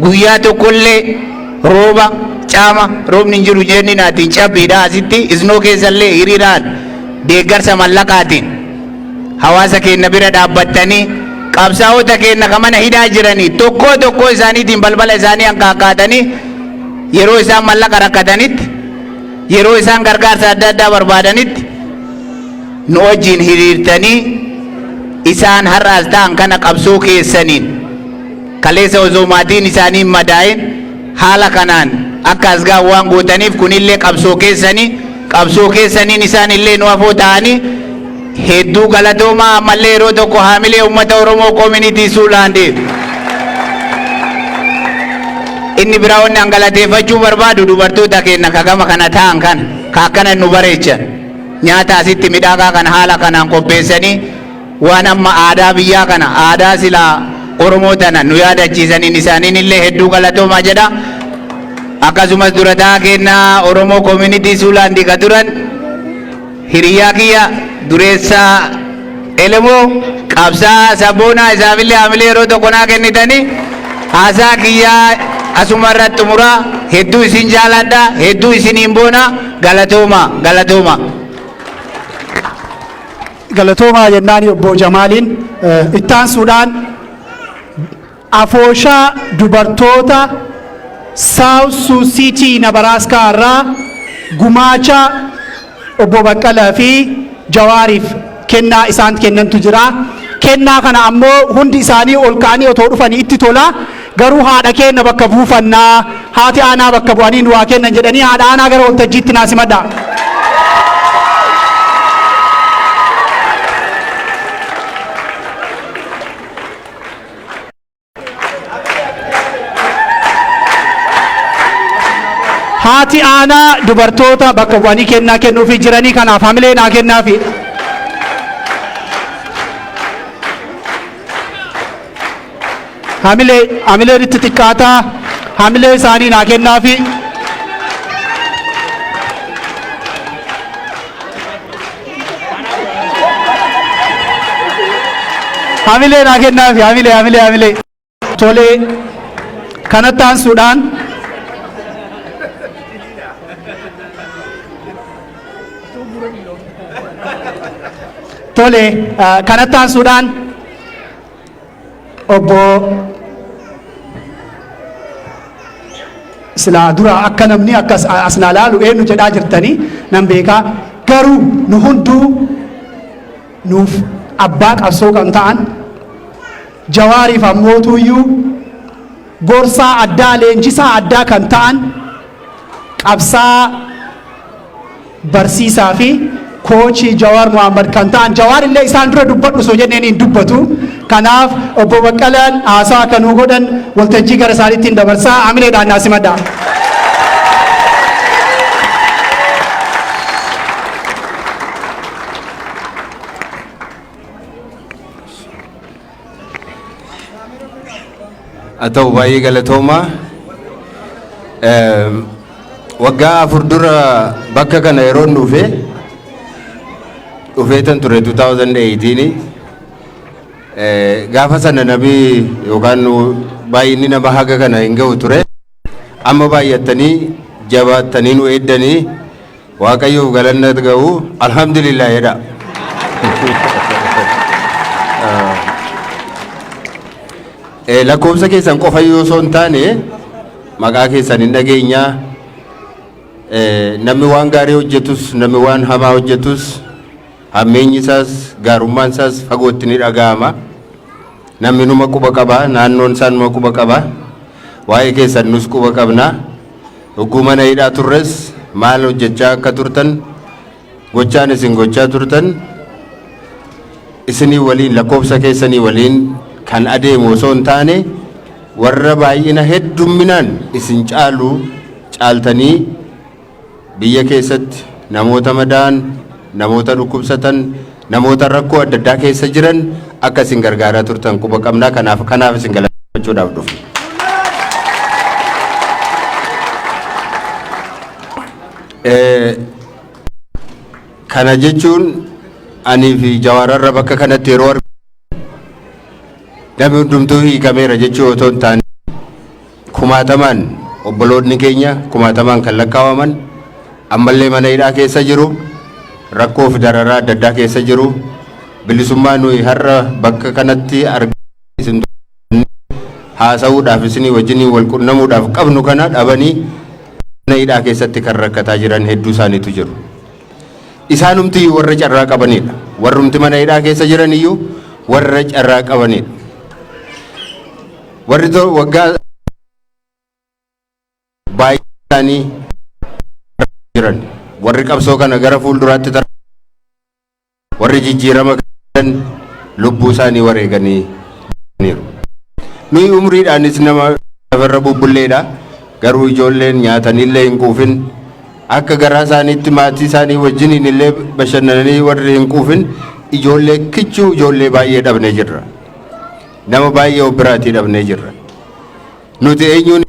guyyaa tokkollee rooba caama, roobni hin jiru jenni naatiin, cabbiidha asitti, snow keessallee hiriiraan deeggarsa mallaqaatiin hawaasa keenya bira dhaabbattanii, qabsaa'ota keenya ka mana hidhaa jiranii tokkoo tokkoo isaaniitiin balbala isaanii hanqaaqaatanii, yeroo isaan mallaqa rakkatanitti, yeroo isaan gargaarsa adda addaa barbaadanitti nu wajjin hiriirtanii, isaan har'aas ta'an kana qabsoo keessaniin kaleessa osoo maatiin isaanii hin madaa'in haala kanaan akka as ga'an waan gootaniif, kunillee qabsoo keessanii, qabsoo keessaniin isaan illee nu afoo ta'anii Hedduu galatoomaa. Ammallee yeroo tokko haamilee uummata Oromoo Community Siouxlandiif. Inni biraa wanni an galateeffachuu barbaadu dubartoota keenya ka gama kana ta'an kana ka akkana nu bareechan, nyaata asitti midhaagaa kana haala kanaan qopheessanii, waan amma aadaa biyyaa kana, aadaa silaa Oromoo tana nu yaadachiisaniin isaaniin illee hedduu galatoomaa jedha. Akkasumas durataa keenya Oromoo Community Siouxland ka turan, hiriyaa kiyya, dureessaa Elemoo qabsaa sabboonaa, isaafillee haamilee yeroo tokko naa kennitanii haasaa kiyyaa asuma irratti xumuraa. Hedduu isin jaaladha, hedduu isiniin boona. Galatooma, galatooma. Galatoomaa jennaan obbo Jamaaliin. Ittaansuudhaan afooshaa dubartoota South Sioux City, Nebraska irraa gumaacha obbo Baqqalaa fi Jawaariif kennaa isaan kennantu jira. Kennaa kana ammoo hundi isaanii ol ka'anii otoo dhufanii itti tola. Garuu haadha keenya bakka buufannaa, haati aanaa bakka bu'anii nu waa kennan jedhanii, haadha aanaa gara waltajjiitti naa simadha. Haati aanaa dubartoota bakka bu'anii kennaa kennuufii jiranii, kanaaf hamilee naa kennaafi. Hamilee, hamileen itti xiqqaataa, hamilee isaanii naa kennaafi. Hamilee naa kennaafi, hamilee, hamilee, hamilee. Tolee, kanatti aansuudhaan tole, kanatti aansuudhaan obbo silaa dura akka namni akkas as naa laalu eenyu jedhaa jirtanii nan beekaa, garuu nu hunduu nuuf abbaa qabsoo kan ta'an, Jawaariif ammootuuyyuu gorsaa addaa, leenjisaa addaa kan ta'an, qabsaa, barsiisaa fi coach Jawaar Mohammad kan ta'an, Jawaar illee isaan dura dubbadhu osoo jenneen hin dubbatu. Kanaaf obbo Baqqalaan haasaa akka nuu godhan waltajjii gara isaaniitti hin dabarsaa, hamileedhaan naa simadha. Haa ta'u, baay'ee galatoomaa. Waggaa 4 dura bakka kana yeroon dhufe, dhufeetan ture 2018. Gaafa sana namni yookaan baay'inni nama haga kana hin ga'u ture. Amma baay'attanii jabaattanii nu eeddanii, Waaqayyoof galanna ga'u, alhamdulillah jedha. Lakkoofsa keessan qofa yoo osoo hin taane maqaa keessan hin dhageenyaa. Namni waan gaarii hojjetus, namni waan hamaa hojjetus, hammeenyi isaas gaarummaan isaas fagootti ni dhaga'ama. Namni numa quba qaba, naannoon isaa numa quba qaba. Waa'ee keessan nus quba qabna. Hogguu mana hidhaa turres maal hojjechaa akka turtan, gochaan isin gochaa turtan isinii waliin, lakkoofsa keessanii waliin kan adeemu osoo hin taane, warra baay'ina heddumminaan isin caalu caaltanii biyya keessatti namoota madaa'an, namoota dhukkubsatan, namoota rakkoo adda addaa keessa jiran akka isin gargaaraa turtan quba qabnaa. Kanaaf isin galateeffachuudhaaf dhufe. Kana jechuun anii fi Jawaararra bakka kanatti yeroo argamu namni hundumtuu hiikameera jechuu otoo hin taane, kumaatamaan obboloonni keenya, kumaatamaan kan lakkaawaman ammallee mana hidhaa keessa jiru, rakkoo fi dararaa adda addaa keessa jiru. Bilisummaa nuyi har'a bakka kanatti argaa isin haasa'uudhaaf, isinii wajjiniin wal qunnamuudhaaf qabnu kana dhabanii mana hidhaa keessatti kan rakkataa jiran hedduu isaaniitu jiru. Isaanumti iyyuu warra carraa qabanidha. Warrumti mana hidhaa keessa jiran iyyuu warra carraa qabanidha. Warri waggaa baay'ee isaanii jiran, warri qabsoo kana gara fuulduraatti. Warri jijjiirama kan lubbuu isaanii wareeganii niiru. Nuyi umriidhaanis nama lafarra bubbulleedha. Garuu ijoolleen nyaatanillee hin quufin, akka garaa isaaniitti maatii isaanii wajjiniin illee bashannananii warri hin quufin, ijoollee kichuu, ijoollee baay'ee dhabnee jirra. Nama baay'ee of biraatii dhabnee jirra. Nuti eenyuun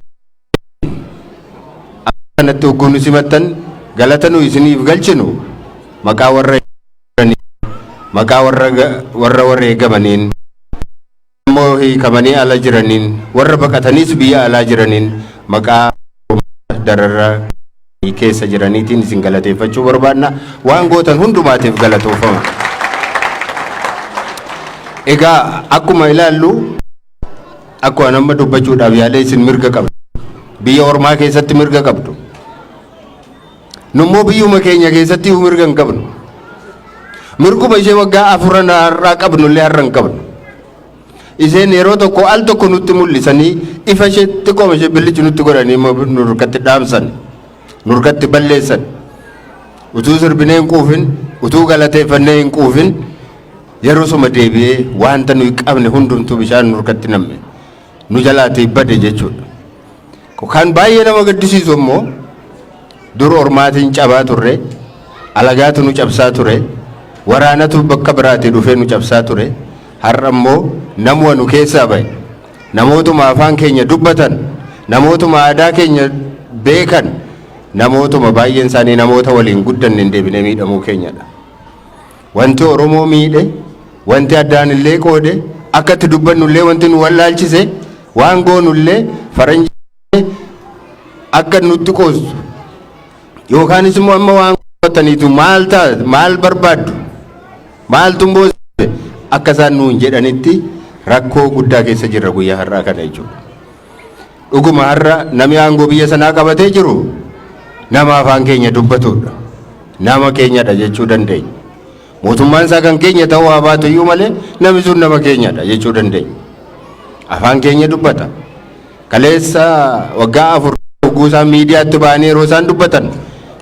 kanatti hogguu nu simattan galata nu isiniif galchinu maqaa warra maqaa warra warra wareegamaniin immoo hiikamanii ala jiraniin, warra baqataniis biyya alaa jiraniin, maqaa darara keessa jiraniitiin isin galateeffachuu barbaanna. Waan gootan hundumaatiif galatoofama. Egaa akkuma ilaallu, akkuma nama dubbachuudhaaf yaalee, isin mirga qabdu. Biyya ormaa keessatti mirga qabdu. Nummoo biyyuma keenya keessatti mirga hin qabnu. Mirguma ishee waggaa 4 har'aa qabnu illee har'a hin qabnu. Isheen yeroo tokko al tokko nutti mul'isanii ifa ishee xiqqooma ishee billichi nutti godhanii nu harkatti dhaamsan, nu harkatti balleessan. Utuu sirbinee hin quufin, utuu galateeffannee hin quufin, yeroo suma deebi'ee wanta nuyi qabne hundumtuu bishaan nu harkatti namme, nu jalaatii bade jechuudha. Kan baay'ee nama gaddisiisu immoo, dur ormaatiin cabaa turre, alagaatu nu cabsaa ture, waraanatu bakka biraatii dhufee nu cabsaa ture. Har'a immoo namuma nu keessaa bahe, namootuma afaan keenya dubbatan, namootuma aadaa keenya beekan, namootuma baay'een isaanii namoota waliin guddanne hin deebinee miidhamuu keenyadha. Wanti Oromoo miidhe, wanti addaan illee qoode, akka itti dubbannu illee wanti nu wallaalchise, waan goonu illee faranjii akka nutti qoostu yookaanis immoo amma waan qootaniitu maal ta'a, maal barbaaddu, maaltu immoo akka isaan nuun jedhanitti rakkoo guddaa keessa jirra guyyaa har'aa kana jechuudha. Dhuguma har'a namni aangoo biyya sanaa qabatee jiru nama afaan keenya dubbatudha. Nama keenyadha jechuu dandeenya. Mootummaan isaa kan keenya ta'uu haa baatu iyyuu malee, namni sun nama keenyadha jechuu dandeenya. Afaan keenya dubbata. Kaleessa waggaa 4 hogguu isaan miidiyaatti ba'anii yeroo isaan dubbatan,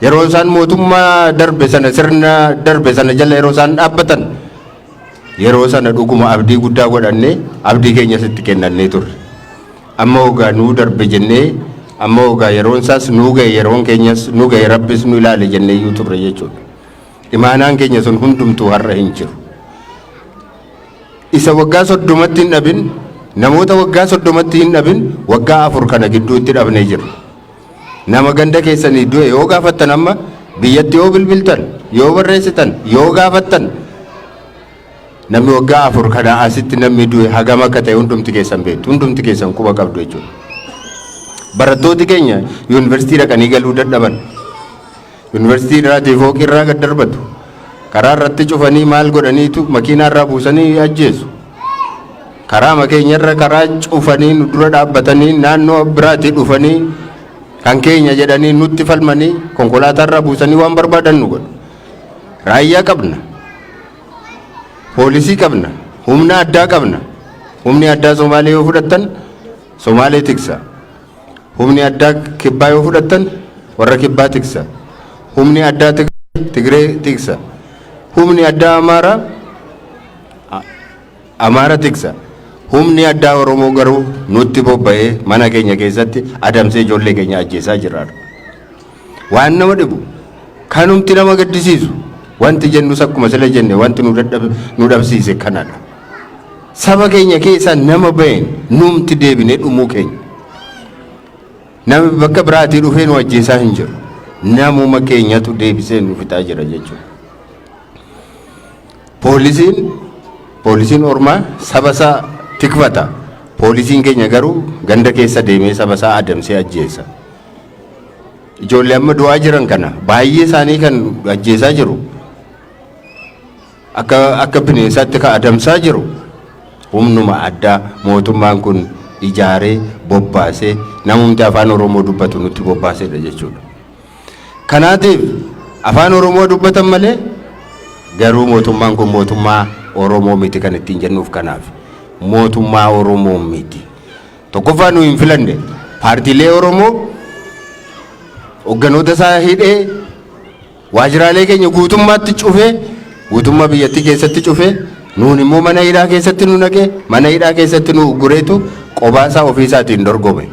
yeroo isaan mootummaa darbe sana, sirna darbe sana jala yeroo isaan dhaabbatan, yeroo sana dhuguma abdii guddaa godhannee abdii keenya sitti kennannee turre. Amma hoggaa nuu darbe jennee, amma hoggaa yeroon isaas nuu ga'e, yeroon keenyas nu ga'e, rabbis nu ilaale jennee iyyuu turre jechuudha. Imaanaan keenya sun hundumtuu har'a hin jiru. Isa waggaa 30tti hin dhabin, namoota waggaa 30tti hin dhabin, waggaa 4 kana gidduutti dhabnee jirra. Nama ganda keessanii du'e yoo gaafattan, amma biyyatti yoo bilbiltan, yoo barreessitan, yoo gaafattan, namni waggaa 4 kana asitti namni du'e hagam akka ta'e hundumti keessan beektu, hundumti keessan quba qabdu jechuudha. Barattooti keenya yuunivarsiitii dhaqanii galuu dadhaban. Yuunivarsiitii irraatii fooqii irraa gad darbatu. Karaa irratti cufanii maal godhaniitu makiinaa irraa buusanii ajjeesu. Karaa keenya irra karaa cufanii nu dura dhaabbatanii, naannoo biraatii dhufanii kan keenya jedhanii nutti falmanii konkolaataa irraa buusanii waan barbaadan nu godhu. Raayyaa qabna. Poolisii qabna. Humna addaa qabna. Humni addaa Somaalee yoo fudhattan Somaalee tiksa. Humni addaa kibbaa yoo fudhattan warra kibbaa tiksa. Humni addaa Tigree tiksa. Humni addaa Amaaraa Amaara tiksa. Humni addaa Oromoo garuu nutti bobba'ee mana keenya keessatti adamsee ijoollee keenya ajjeesaa jira. Waan nama dhibu, kanumti nama gaddisiisu, wanti jennus akkuma sila jenne wanti nu dhabsiise kanadha. Saba keenya keessaa nama baheen numti deebinee dhumuu keenya. Namni bakka biraatii dhufee nu ajjeesaa hin jiru. Namuma keenyatu deebisee nu fixaa jira jechuudha. Poolisiin ormaa saba isaa tikfata. Poolisiin keenya garuu ganda keessa deemee saba isaa adamsee ajjeesa. Ijoollee amma du'aa jiran kana baay'ee isaanii kan ajjeesaa jiru, akka bineensaatti kan adamsaa jiru, humnuma addaa mootummaan kun ijaaree bobbaasee, namumti afaan Oromoo dubbatu nutti bobbaasedha jechuudha. Kanaatiif afaan Oromoo dubbatan malee garuu mootummaan kun mootummaa Oromoo miti kan ittiin jennuuf kanaaf. Mootummaa Oromoo miti. Tokkoffaa nu hin filanne. Paartiilee Oromoo hogganoota isaa hidhee, waajjiraalee keenya guutummaatti cufee, Guutummaa biyyattii keessatti cufee, nuun immoo mana hidhaa keessatti nu naqee, mana hidhaa keessatti nu uggureetu qobaasaa ofii isaatiin dorgome.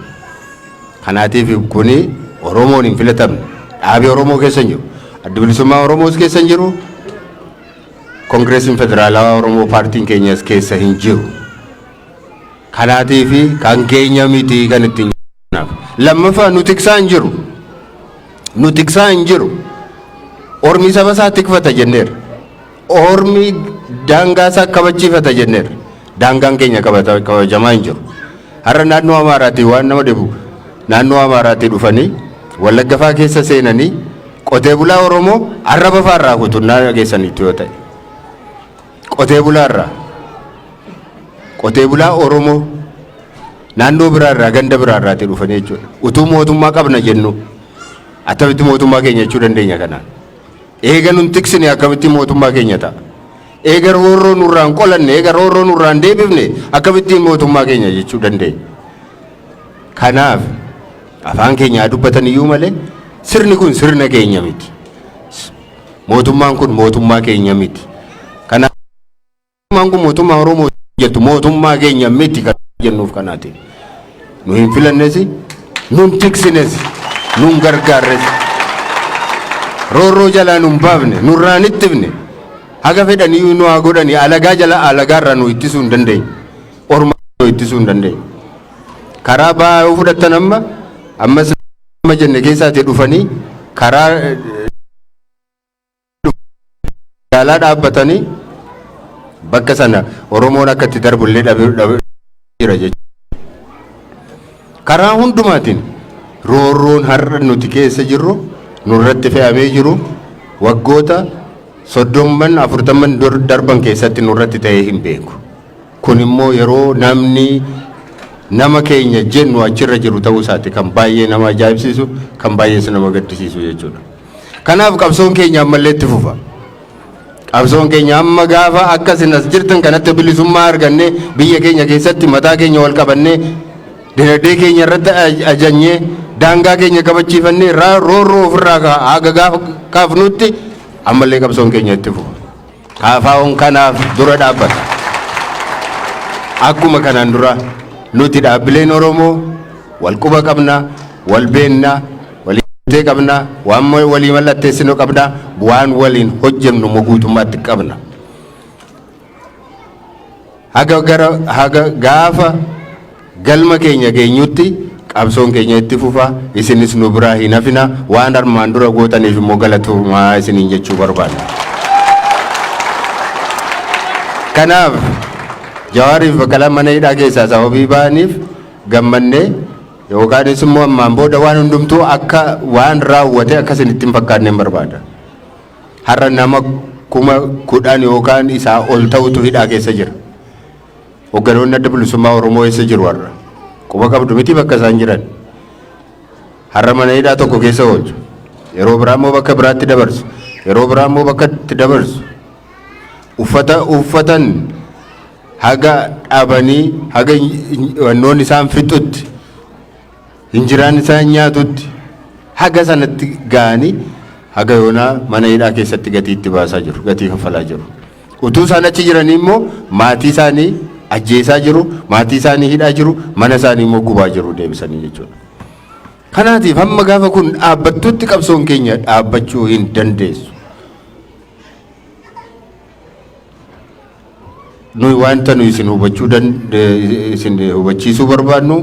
Kanaatiif kuni Oromoon hin filatamne. Dhaabii Oromoo keessa hin jiru. Addi Bilisummaa Oromoos keessa hin jiru. Koongireesiin Federaalawaa Oromoo paartiin keenyas keessa hin jiru. Kanaatiif kan keenya miti kan ittiin kanaaf. Lammaffaa, nu tiksaa hin jiru. Nu tiksaa hin jiru. Ormi saba isaa tikfata jenneerra. Ormi daangaa isaa kabachiifata jenneerra. Daangaan keenya kabajamaa hin jiru. Har'a naannoo Amaaraatii, waan nama dhibu, naannoo Amaaraatii dhufanii Wallagga fa'aa keessa seenanii qotee bulaa Oromoo arraba fa'aa irraa kutunnaa dhageessaniitu yoo ta'e. Qotee bulaa irraa, qotee bulaa Oromoo naannoo biraa irraa, ganda biraa irraatii dhufanii jechuudha. Utuu mootummaa qabna jennu akkamitti mootummaa keenya jechuu dandeenya kanaan? Eega nun tiksine akkamitti mootummaa keenya ta'a? Eega roorroo nurraan qolanne, eega roorroo nurraan deebifne, akkamittiin mootummaa keenya jechuu dandeenya? Kanaaf afaan keenya haa dubbatan iyyuu malee sirni kun sirna keenya miti. Mootummaan kun mootummaa keenya miti. Kanaaf mootummaan kun mootummaa Oromoo jettu mootummaa keenya miti kan jennuuf kanaati. Nu hin filannes, nun tiksines, nun gargaarres. Roorroo jalaa nun baafne, nurraan ittifne. Haga fedhanii nu haa godhanii, alagaa jala alagaarraa nu ittisuu hin dandeenye. Orma nu ittisuu hin dandeenye. Karaa ba'aa yoo fudhattan, amma ammas amma jenne keessaatii dhufanii karaa magaalaa dhaabbatanii bakka sana Oromoon akka itti darbullee dhabe jira jechuudha. Karaa hundumaatiin roorroon har'a nuti keessa jirru nurratti fe'amee jiru waggoota 30, 40 darban keessatti nurratti ta'ee hin beeku. Kun immoo yeroo namni nama keenya jennu achirra jiru ta'uu isaati kan baay'ee nama ajaa'ibsiisu, kan baay'ees nama gaddisiisu jechuudha. Kanaaf qabsoon keenya ammallee itti fufa. Qabsoon keenya amma gaafa akka isin as jirtan kanatti bilisummaa argannee, biyya keenya keessatti mataa keenya wal qabannee, dinagdee keenya irratti ajajnee, daangaa keenya kabachiifannee, roorroo ofirraa haga gaafa kaafnutti ammallee qabsoon keenya itti fufa. KFO'n kanaaf dura dhaabbata. Akkuma kanaan dura nuti dhaabbileen Oromoo wal quba qabna, wal beenna, walii qabna, waan walii mallatteessinu qabna, waan waliin hojjennu immoo guutummaatti qabna. Haga gara haga gaafa galma keenya geenyutti qabsoon keenya itti fufa. Isinis nu biraa hin hafina. Waan armaan dura gootaniif immoo galatoomaa isiniin jechuu barbaanna. Kanaaf Jawaariif Baqqalaan mana hidhaa keessaa sababii ba'aniif gammannee yookaanis immoo ammaan booda waan hundumtuu akka waan raawwate akka isin itti hin fakkaanne hin barbaada. Har'a nama 10,000 yookaan isaa ol ta'utu hidhaa keessa jira. Hogganoonni Adda Bilisummaa Oromoo eessa jiru har'a? Quba qabdu miti bakka isaan jiran. Har'a mana hidhaa tokko keessa oolchu. Yeroo biraa immoo bakka biraatti dabarsu. Yeroo biraa immoo bakka itti dabarsu. Uffata uffatan haga dhabanii, haga wannoon isaan fixutti, injiraan isaan nyaatutti, haga sanatti ga'anii haga yoonaa mana hidhaa keessatti gatii itti baasaa jiru, gatii kaffalaa jiru. Utuu isaan achi jiranii immoo maatii isaanii ajjeesaa jiru, maatii isaanii hidhaa jiru, mana isaanii immoo gubaa jiru deebisanii jechuudha. Kanaatiif hamma gaafa kun dhaabbattutti qabsoon keenya dhaabbachuu hin dandeessu. Nuyi wanta nuyi isin hubachiisuu barbaadnu,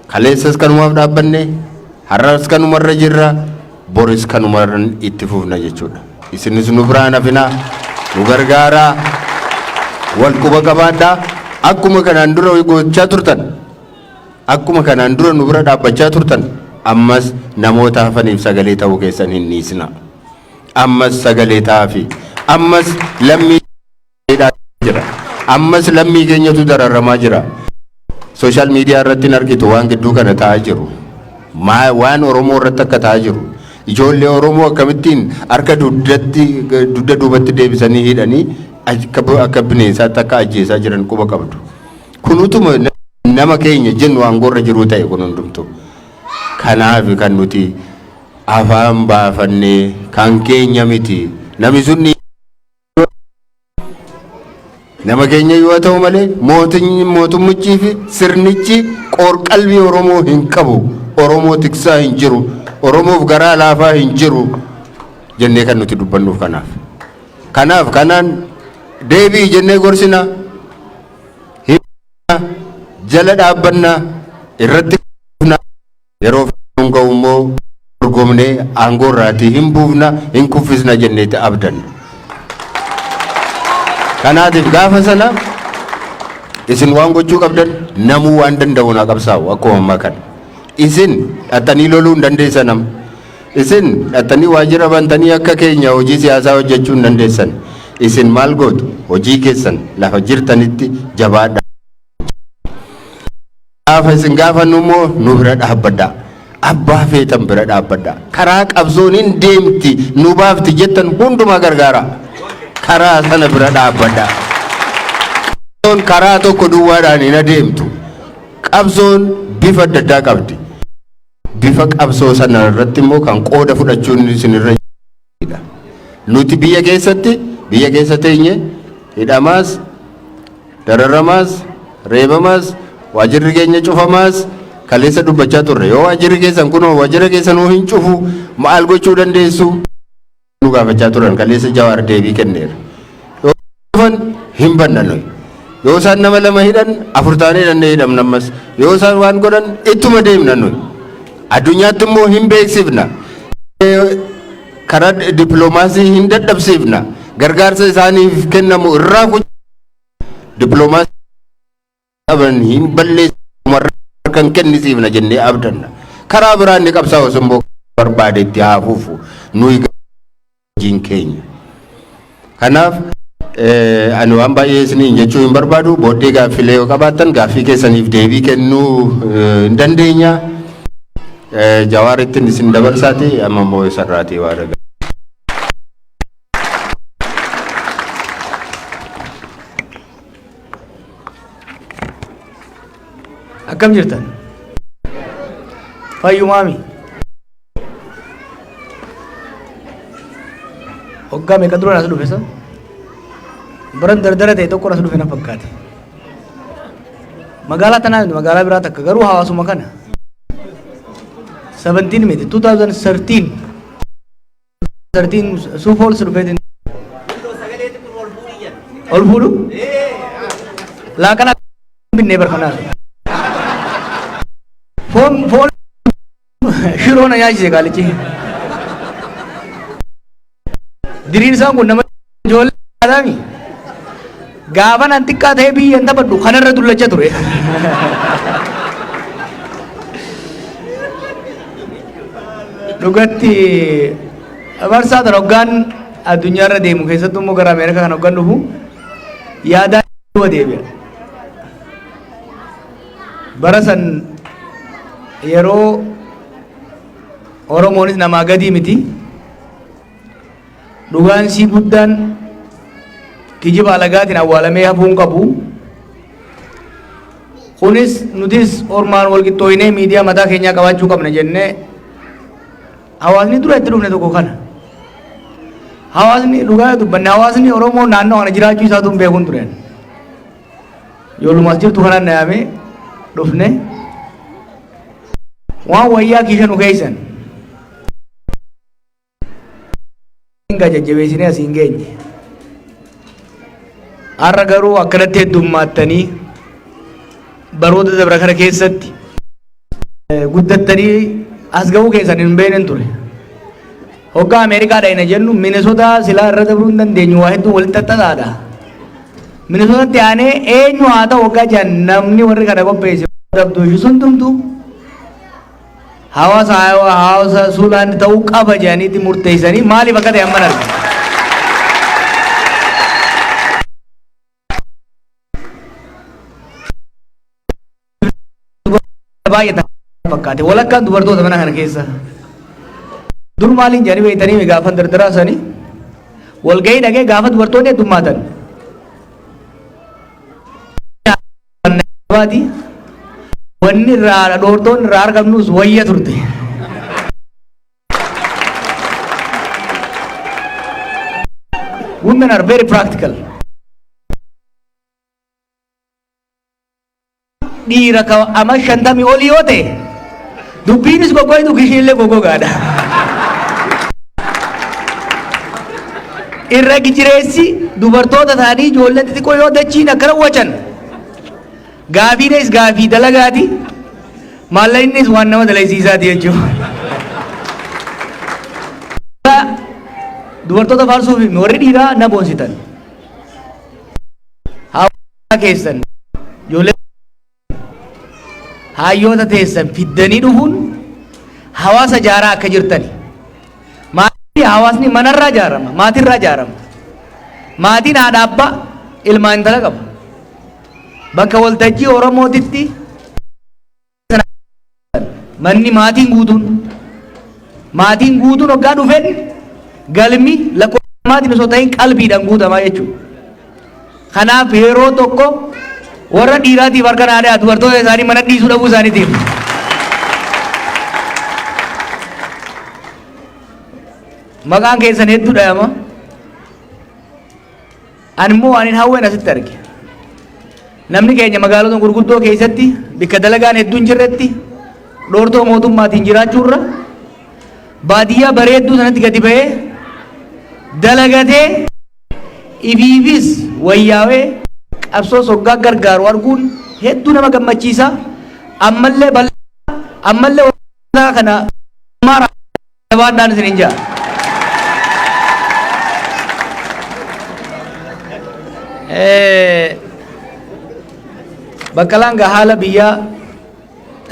kaleessas kanumaaf dhaabbanne, har'as kanumarra jirra, boris kanumarra itti fufna jechuudha. Isinis nu biraan hafinaa, nu gargaaraa, wal quba qabaadhaa. Akkuma kanaan dura gochaa turtan, akkuma kanaan dura nu bira dhaabbachaa turtan, ammas namoota hafaniif sagalee ta'uu keessan hin dhiisina. Ammas sagalee ta'aafi. Ammas lammii jira. Ammas lammii keenyatu dararamaa jira. Social media irratti hin argitu waan gidduu kana ta'aa jiru. Waan Oromoo irratti akka ta'aa jiru. Ijoollee Oromoo akkamittiin harka dugdatti dugda duubatti deebisanii hidhanii akka bineensaatti akka ajjeesaa jiran quba qabdu. Kun utuma nama keenya jennu aangoorra jiruu ta'e kun hundumtu. Kanaaf kan nuti afaan baafannee kan keenya miti. Namni sun Nama keenya yoo ta'u malee mootummichii fi sirnichi qoorqalbii Oromoo hin qabu. Oromoo tiksaa hin jiru. Oromoof garaa laafaa hin jiru jennee kan nuti dubbannuuf kanaaf. Kanaaf kanaan deebi'i jennee gorsina. Jala dhaabbannaa irratti yeroo nun ga'u immoo dorgomnee aangoo irraatii hin buufna, hin kuffisna jenneeti abdanna. Kanaatiif gaafa sana isin waan gochuu qabdan, namuu waan danda'u naa qabsaa'u akkuma ammaa kana. Isin dhattanii loluu hin dandeessan amma. Isin dhattanii waajjira bantanii akka keenya hojii siyaasaa hojjechuu hin dandeessan. Isin maal gootu? Hojii keessan lafa jirtanitti jabaadha. Gaafa isin gaafannu immoo nu bira dhaabbadhaa. Abbaa feetan bira dhaabbadhaa. Karaa qabsoon hin deemti nu baafti jettan hundumaa gargaara. Karaa sana bira dhaabbadhaa. Qabsoon karaa tokko duwwaadhaan hin adeemtu. Qabsoon bifa adda addaa qabdi. Bifa qabsoo sana irratti immoo kan qooda fudhachuun isin irra jira. Nuti biyya keessatti, biyya keessa teenye hidhamaas, dararamaas, reebamaas, waajirri keenya cufamaas kaleessa dubbachaa turre. Yoo waajirri keessan kunoo waajjira keessanuu hin cufu, maal gochuu dandeessu? Nu gaafachaa turan. Kaleessa Jawaar deebii kenneera. Yoo cufan hin banna nuyi. Yoo isaan nama lama hidhan, afur taanee hidhannee hidhamna ammas. Yoo isaan waan godhan ittuma deemna nuyi. Addunyaatti immoo hin beeksifna. Karaa dippiloomaasii hin dadhabsiifna. Gargaarsa isaaniif kennamu irraa dippiloomaasii qaban hin balleessu kan kennisiifna jennee abdanna. Karaa biraan ni qabsaa'u immoo barbaade itti haa fufu, nuyi hojiin keenya. Kanaaf ani waan baay'ee isiniin jechuu hin barbaadu. Booddee gaaffilee yoo qabaattan gaaffii keessaniif deebii kennuu hin dandeenya. Jawaarittiin isin dabarsaati, amma immoo isarraatii waa dhagaa. Akkam jirtan? Fayyumaami. Waggaa meeqa dura as dhufe san? Baran dardara ta'e tokko as dhufe na fakkaate. Magaalaa tanaa miti, magaalaa biraa takka, garuu hawaasuma kana. 17 miti, 2013 13 Sioux Falls dhufeetiin ol fuudhu laaqana binnee barfanaa foon foon shiroo na nyaachise qaalichi. Diriirsaan kun nama ijoollee adaami. Gaafa nan xiqqaa ta'ee biyya hin taphadhu kanarra dullacha ture. Dhugatti marsaa tan hoggaan addunyaarra deemu, keessattuu immoo gara Ameerikaa kan hoggaan dhufu, yaadaan duuba deebi'a. Bara san yeroo Oromoonis namaa gadii miti. Dhugaan sii guddaan kijiba alagaatiin awwaalamee hafuu hin qabu. Kunis nutis ormaan wal qixxooyinee miidiyaa mataa keenyaa qabaachuu qabna jennee hawaasni dura itti dhufne tokko kana. Hawaasni, dhugaa dubbanne, hawaasni Oromoo naannoo kana jiraachuu isaatu hin beekuun tureen. Ijoolluma as jirtu kanaan na yaamee dhufne, waan wayyaa kiisha nu keeysan hinga jajjabeessinee asii hin geenye. Har'a garuu akkanatti heddummaattanii, baroota dabra kana keessatti guddattanii as ga'uu keessan hin beeknen ture. Hoggaa Ameerikaa dhayna jennu Minnesota silaa irra dabruu hin dandeenyu, waa hedduu walitti xaxaadha. Minnesotatti aanee eenyu haa ta'u hoggaa jedhan, namni warri kana qopheesse dabduu ishee sun tumtu hawaasa hawaasa Siouxland ta'uu qaba jedhaniitti murteessanii, maaliif akka ta'e amman arga. Baay'ata fakkaate walakkaan dubartoota mana kana keessa. Dur maaliin jedhanii beektanii gaafa dardaraa sanii walgahii dhaqee gaafa dubartoonni heddummaatan. Baati wanni irraa dhoortoon irraa argamnus wayya turte. Women are very practical. Dhiira ka ama 50 olii yoo ta'e dubbiinis goggoytu kishiillee goggogaadha. Irra gijireessi dubartoota ta'anii ijoolleen xixiqqoo yoo dachiin akkana wacan gaafiinis gaafii dalagaati, maallaqnis waan nama dalaysiisaati jechuudha. Dubartoota faarsuuf warri dhiiraa na boonsitan. Hawaasa keessan, ijoollee hayyoota teessan fiddanii dhufuun hawaasa jaaraa akka jirtani. Maatii, hawaasni manarraa ijaarama, maatirraa ijaarama. Maatiin haadha, abbaa, ilmaa, intala qaba. Bakka waltajjii Oromootitti manni maatiin guutuun hoggaa dhufeen galmi lakkoofsa maatiin osoo ta'in qalbiidhaan guutamaa jechuudha. Kanaaf yeroo tokko warra dhiiraatiif harka naa, dubartoota isaanii mana dhiisuu dhabuu isaaniitiif. Maqaan keessan hedduu dhayama. Ani immoo waan hin hawween asitti arge. Namni keenya magaalota gurguddoo keessatti bakka dalagaan hedduun jirretti dhoortoo mootummaatiin jiraachuurra baadiyyaa bareedduu sanatti gadi ba'ee dalagatee ifiifis wayyaawee qabsoo soggaa gargaaru arguun hedduu nama gammachiisa. Ammallee bal'aa, ammallee kana jabaadhaan isin hin jaa. Baqqalaan gaa haala biyyaa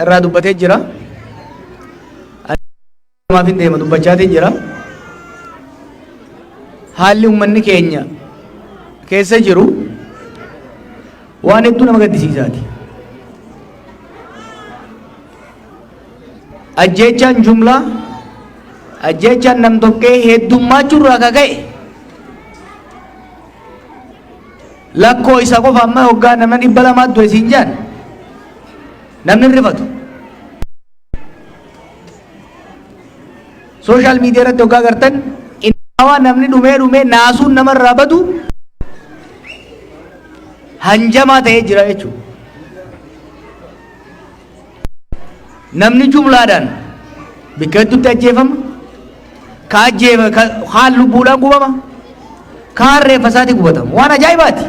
irraa dubbatee jira. Maaf hin deema dubbachaatiin jira. Haalli uummanni keenya keessa jiru waan hedduu nama gaddisiisaati. Ajjeechaan jumlaa, ajjeechaan nam-tokkee heddummaachuu irraa ka ka'e lakkoo isa qofa amma hoggaa nama 200 du'e siin jaan namni hin rifatu. Social media irratti hoggaa gartan innawaa namni dhumee dhumee naasuun namarraa badu hanjamaa ta'ee jira jechuudha. Namni jumlaadhaan bakka hedduutti ajjeefama. Ka ajjeefa kaan lubbuudhaan gubama. Kaan reeffa isaati gubatama. Waan ajaa'ibaati.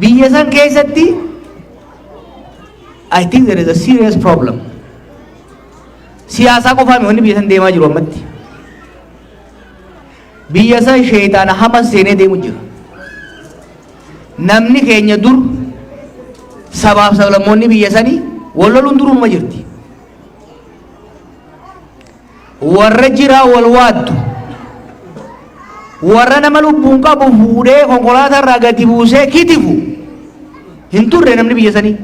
Biyya san keessatti I think there is a serious problem. Siyaasaa qofaa wanni biyya san deemaa jiru ammatti. Biyya san sheeyitaana hama seenee deemu jira. Namni keenya dur sabaaf sablammoonni biyya sanii wal loluun duruma jirti. Warra jiraa wal waaddu. Warra nama lubbuun qabu fuudhee konkolaataa irraa gadi buusee kitifu hin turre namni biyya sanii.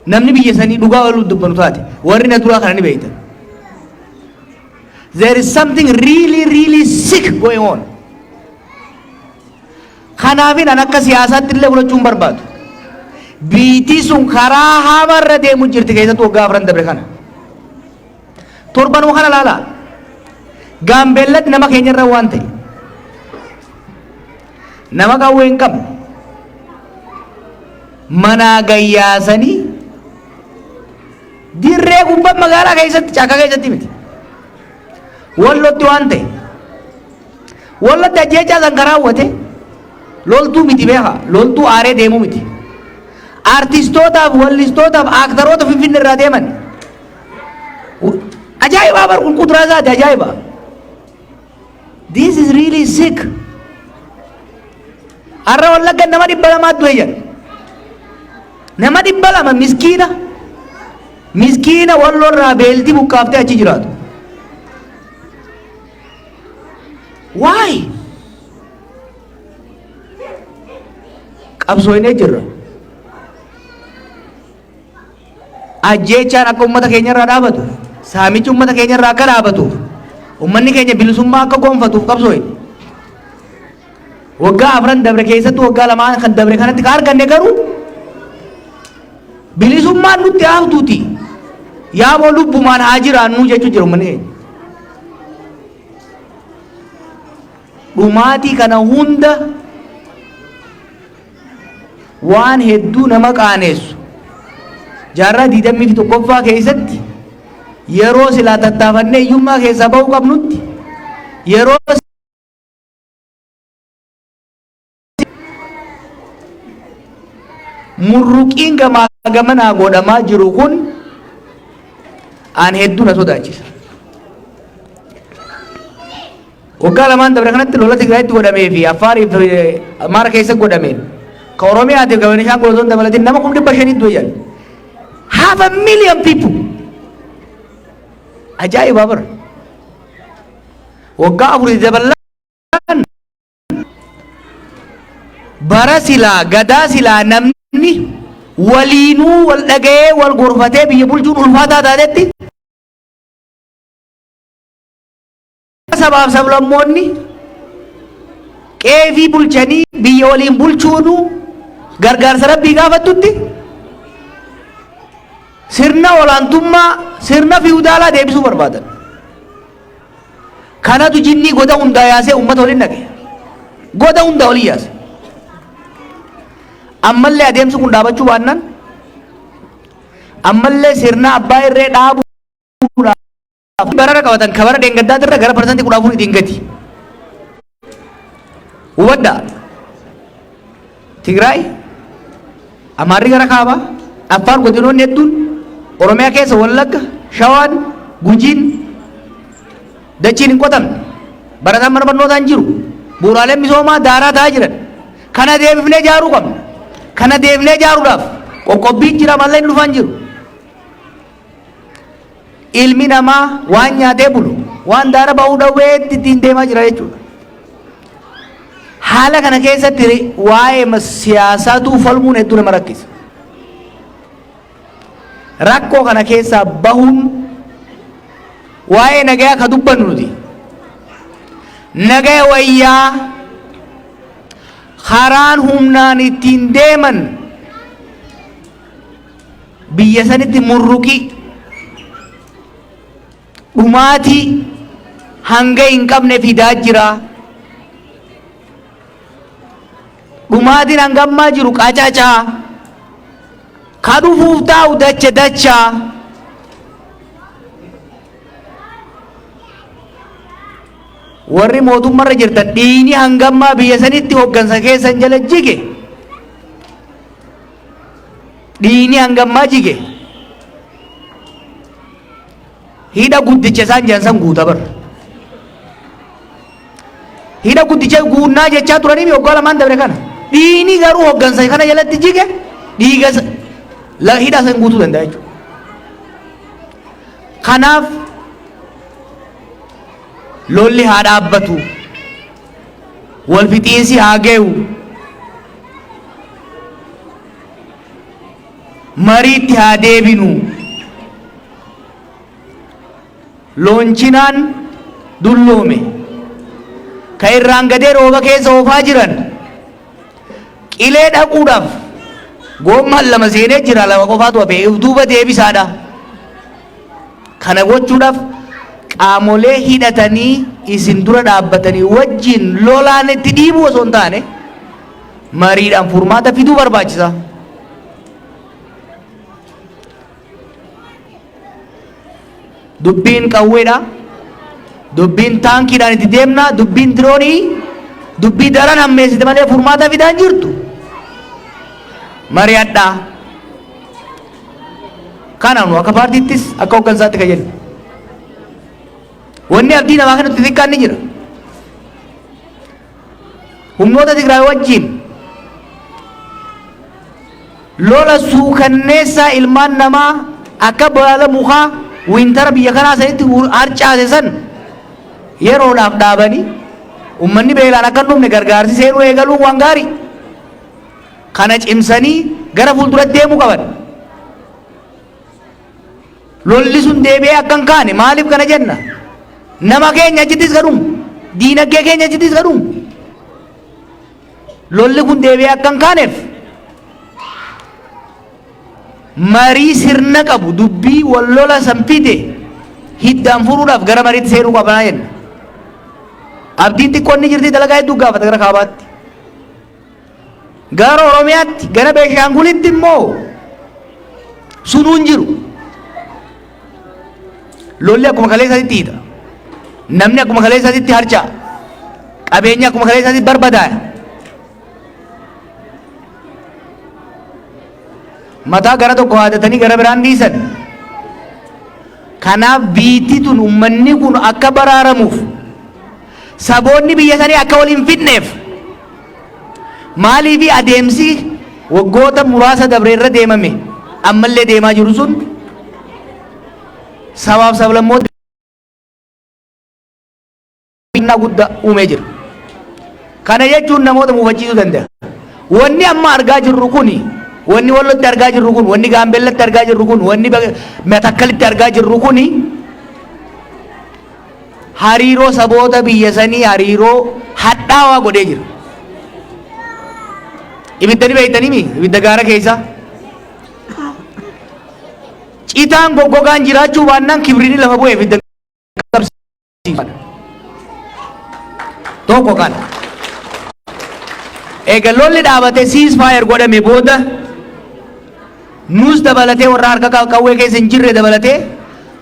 Namni biyya sanii dhugaa wal dubbanu taate warri na duraa kana ni beektan. There is something really, really sick going on. Kanaafin an akka siyaasaatti illee fudhachuu hin barbaadu. Biitii sun karaa hamarra deemu jirti, keessattuu waggaa 4 dabre kana. Torbanuma kana laala. Gaambeellatti nama keenyarra waan ta'e. Nama qawwee hin qabne. Manaa gayyaasanii dirree gubbaa magaalaa keessatti, caakkaa keessatti miti. Wallotti waan ta'e. Wallotti ajjeechaa san kan raawwate loltuu miti, beeka, loltuu aaree deemuu miti. Artistootaaf, wallistootaaf, aaktaroota Finfinnee irraa deeman. Ajaa'iba bar, kun kuduraa isaati, ajaa'iba. This is really sick. Har'a Wallagga nama 200 du'e jedha. Nama 200, miskiina. Miskiina Wallorraa beelti buqqaaftee achi jiraatu. Why? Qabsooynee jirra. Ajjeechaan akka uummata keenya irraa dhaabatuuf, saamichi uummata keenya irraa akka dhaabatuuf, uummanni keenya bilisummaa akka gonfatuuf qabsooyne. Waggaa 4 dabre keessatti, waggaa 2n kan dabre kanatti ka arganne garuu bilisummaan nutti haftuuti. Yaaboo lubbumaan haa jiraannu jechuu jira uummanni keenya. Dhumaatii kana hunda Waan hedduu nama qaaneessu jaarraa 21ffaa keessatti, yeroo silaa tattaafannee hiyyummaa keessaa ba'uu qabnutti, yeroo murruqiin gamaa gamanaa godhamaa jiru kun aan hedduu na sodaachisa. Waggaa lamaan dabre kanatti lola Tigraayitti godhamee fi Affaarii fi Amaara keessa godhameen ka Oromiyaatiif ka Beenishaangul osoo hin dabalatin nama 500,000 du'e jedhan. Half a million people. Ajaa'iba bara. Waggaa afurii daballaan bara silaa gadaa silaa namni waliinuu wal dhaga'ee wal gorfatee biyya bulchuun ulfaataa taatetti, sabaaf sablammoonni qeefii bulchanii biyya waliin bulchuunu gargaarsa rabbii gaafattutti, sirna olaantummaa, sirna fiwudaalaa deebisuu barbaadan. Kanatu jinnii goda hundaa yaasee uummata waliin dhaqe. Goda hundaa waliin yaase. Ammallee adeemsi kun dhaabachuu baannaan, ammallee sirna abbaa irree dhaabuudhaaf barara qabatan ka bara dheengaddaatirra gara 14% ittiin gati. Hubadhaa. Tigraay, Amaarri gara kaabaa, Affaar godinoonni hedduun, Oromiyaa keessa Wallagga, Shawaan, Gujiin dachiin hin qotamne. Barataan mana barnootaa hin jiru. Bu'uuraaleen misoomaa daaraa ta'aa jiran. Kana deebifnee ijaaruu qabna. Kana deebifnee ijaaruudhaaf qoqqobbiin jira malee hin dhufaan jiru. Ilmi namaa waan nyaatee bulu, waan daara ba'uu dhawweetti ittiin deemaa jira jechuudha. Haala kana keessatti waa'ee siyaasaatu falmuun hedduu nama rakkisa. Rakkoo kana keessaa bahuun waa'ee nagayaa ka dubbannu nuti. Nagaya wayyaa karaan humnaan ittiin deeman biyya sanitti murruqii dhumaatii hanga hin qabne fidaa jira. Dhumaatiin hanga ammaa jiru qacacaa. Ka dhufuuf taa'u dacha dachaa. Warri mootummarra jirtan, dhiigni hanga ammaa biyya sanitti hoggansa keessan jala jige. Dhiigni hanga ammaa jige. Hidha guddicha isaan jedhan san guuta bar. Hidha guddicha guunnaa jechaa turanii waggaa lamaan dabre kana. Dhiigni garuu hoggansa kana jalatti jige dhiiga hidha san guutuu danda'a jechuudha. Kanaaf lolli haa dhaabbatu. Wal fixiinsi haa ge'u. Mariitti haa deebinu. Loonchinaan dulloome. Ka irraan gadee rooba keessa oofaa jiran qilee dhaquudhaaf goommaan lama seenee jira, lama qofaatu hafe, if duuba deebisaadha. Kana gochuudhaaf qaamolee hidhatanii isin dura dhaabbatanii wajjin lolaan itti dhiibuu osoo hin taane mariidhaan furmaata fiduu barbaachisa. Dubbiin qawweedha. Dubbiin taankiidhaan itti deemna. Dubbiin diroonii dubbii daran hammeessite malee furmaata fidaa hin jirtu. Mari'adhaa. Kana nu akka paartiittis akka hooggansaatti kan jennu. Wanni abdii namaa kennutti xiqqaan ni jira. Humnoota Tigraay wajjin lola suukanneessaa ilmaan namaa akka baala mukaa wintara biyya kanaa sanitti harcaase san yeroodhaaf dhaabanii ummanni beelaan akka hin dhumne gargaarsi seenuu eegaluun waan gaarii. Kana cimsanii gara fuulduratti deemuu qaban. Lolli sun deebi'ee akka hin kaane maaliif kana jenna? Nama keenya achittis ka dhumu, diinagdee keenya achittis ka dhumu. Lolli kun deebi'ee akka hin kaaneef marii sirna qabu, dubbii wal lola san fide hiddaan furuudhaaf gara mariitti seenuu qabnaa jenna. Abdiin xiqqoon ni jirti, dalagaa hedduu gaafata gara kaabaatti. Gara Oromiyaatti, gara Beenshaangulitti immoo sunuu hin jiru. Lolli akkuma kaleessaatti hiita. Namni akkuma kaleessaatti harca'a. Qabeenya akkuma kaleessaatti barbadaaya. Mataa gara tokko haadatanii gara biraan dhiisan. Kanaaf biitti tun ummanni kun akka baraaramuuf, saboonni biyya sanii akka wal hin fidneef, maaliifi adeemsi waggoota muraasa dabre irra deemame ammallee deemaa jiru sun sabaaf sablammoota fitnaa guddaa uumee jira. Kana jechuun namoota muufachiisuu danda'a. Wanni amma argaa jirru kuni, wanni Wallotti argaa jirru kun, wanni Gaambeellatti argaa jirru kun, wanni Matakkalitti argaa jirru kuni hariiroo saboota biyya sanii hariiroo hadhaawaa godhee jira. Ibidda ni beektanii mi? Ibidda gaara keessaa. Citaan goggogaan jiraachuu baannaan kibriini lafa bu'ee ibidda qabsiisa. Tokko kana. Eega lolli dhaabate, ceasefire godhame booda, nus dabalatee, warra harka qawwee keessa hin jirre dabalatee,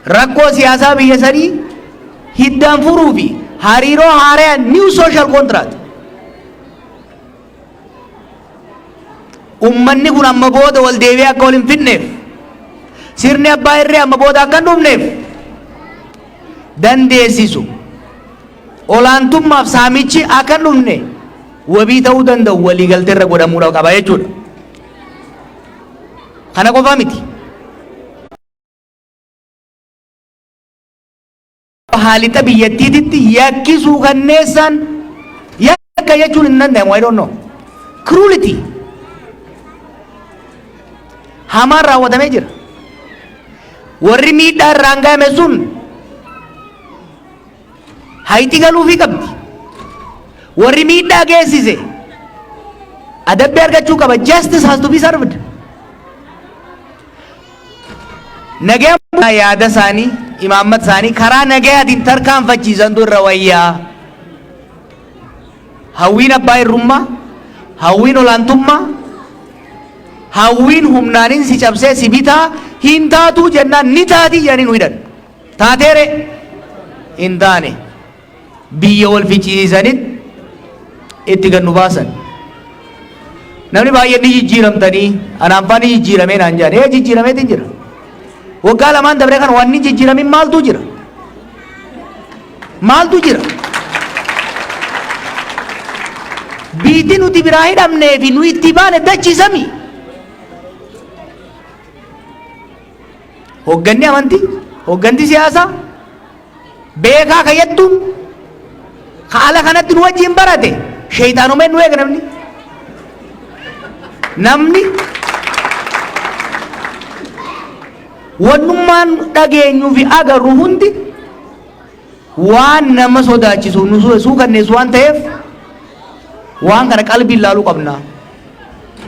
rakkoo siyaasaa biyya sanii hiddaan furuu fi hariiroo haaraa, new social contract, ummanni kun amma booda wal deebi'ee akka wal hin fidneef, sirni abbaa irree amma booda akka hin dhufneef dandeessisu, olaantummaaf saamichi akka hin dhufne wabii ta'uu danda'u waliigaltee irra godhamuudha qaba jechuudha. Kana qofaa miti. Haalixa biyyattiititti yakki suukanneessaan, yakka jechuun hin danda'amu, I don't know. Cruelty. Hamaan raawwatamee jira. Warri miidhaa irraan gahame sun hayti galuufii qabdi. Warri miidhaa geessise adabbii argachuu qaba. Justice has to be served. Nagaya yaada isaanii, imaammata isaanii karaa nagayaatiin tarkaanfachiisantu irra wayyaa. Hawwiin abbaa irrummaa, hawwiin olaantummaa, hawwiin humnaanin si cabsee si bitaa hin taatuu jennaan ni taatii jedhanii nu hidhan. Taateere hin taane, biyya wal ficcisiisanitti itti gad nu baasan. Namni baay'een ni jijjiiramtanii, anaan faa ni jijjiiramee naan jedhan. Ee, jijjiirameetiin jira. Waggaa lamaan dabre kan wanni jijjiiramin maaltu jira? Maaltu jira? Biitti nuti biraa hidhamnee fi nu itti baane dachiisami. Hoogganni amantii, hoogganti siyaasaa, beekaa kayyattuun haala kanatti nu wajjin barate sheeyxaanomeen nu eega namni. Namni wannummaan dhageenyuu fi agarru hundi waan nama sodaachisu, nu suukanneessu waan ta'eef, waan kana qalbiin laaluu qabna.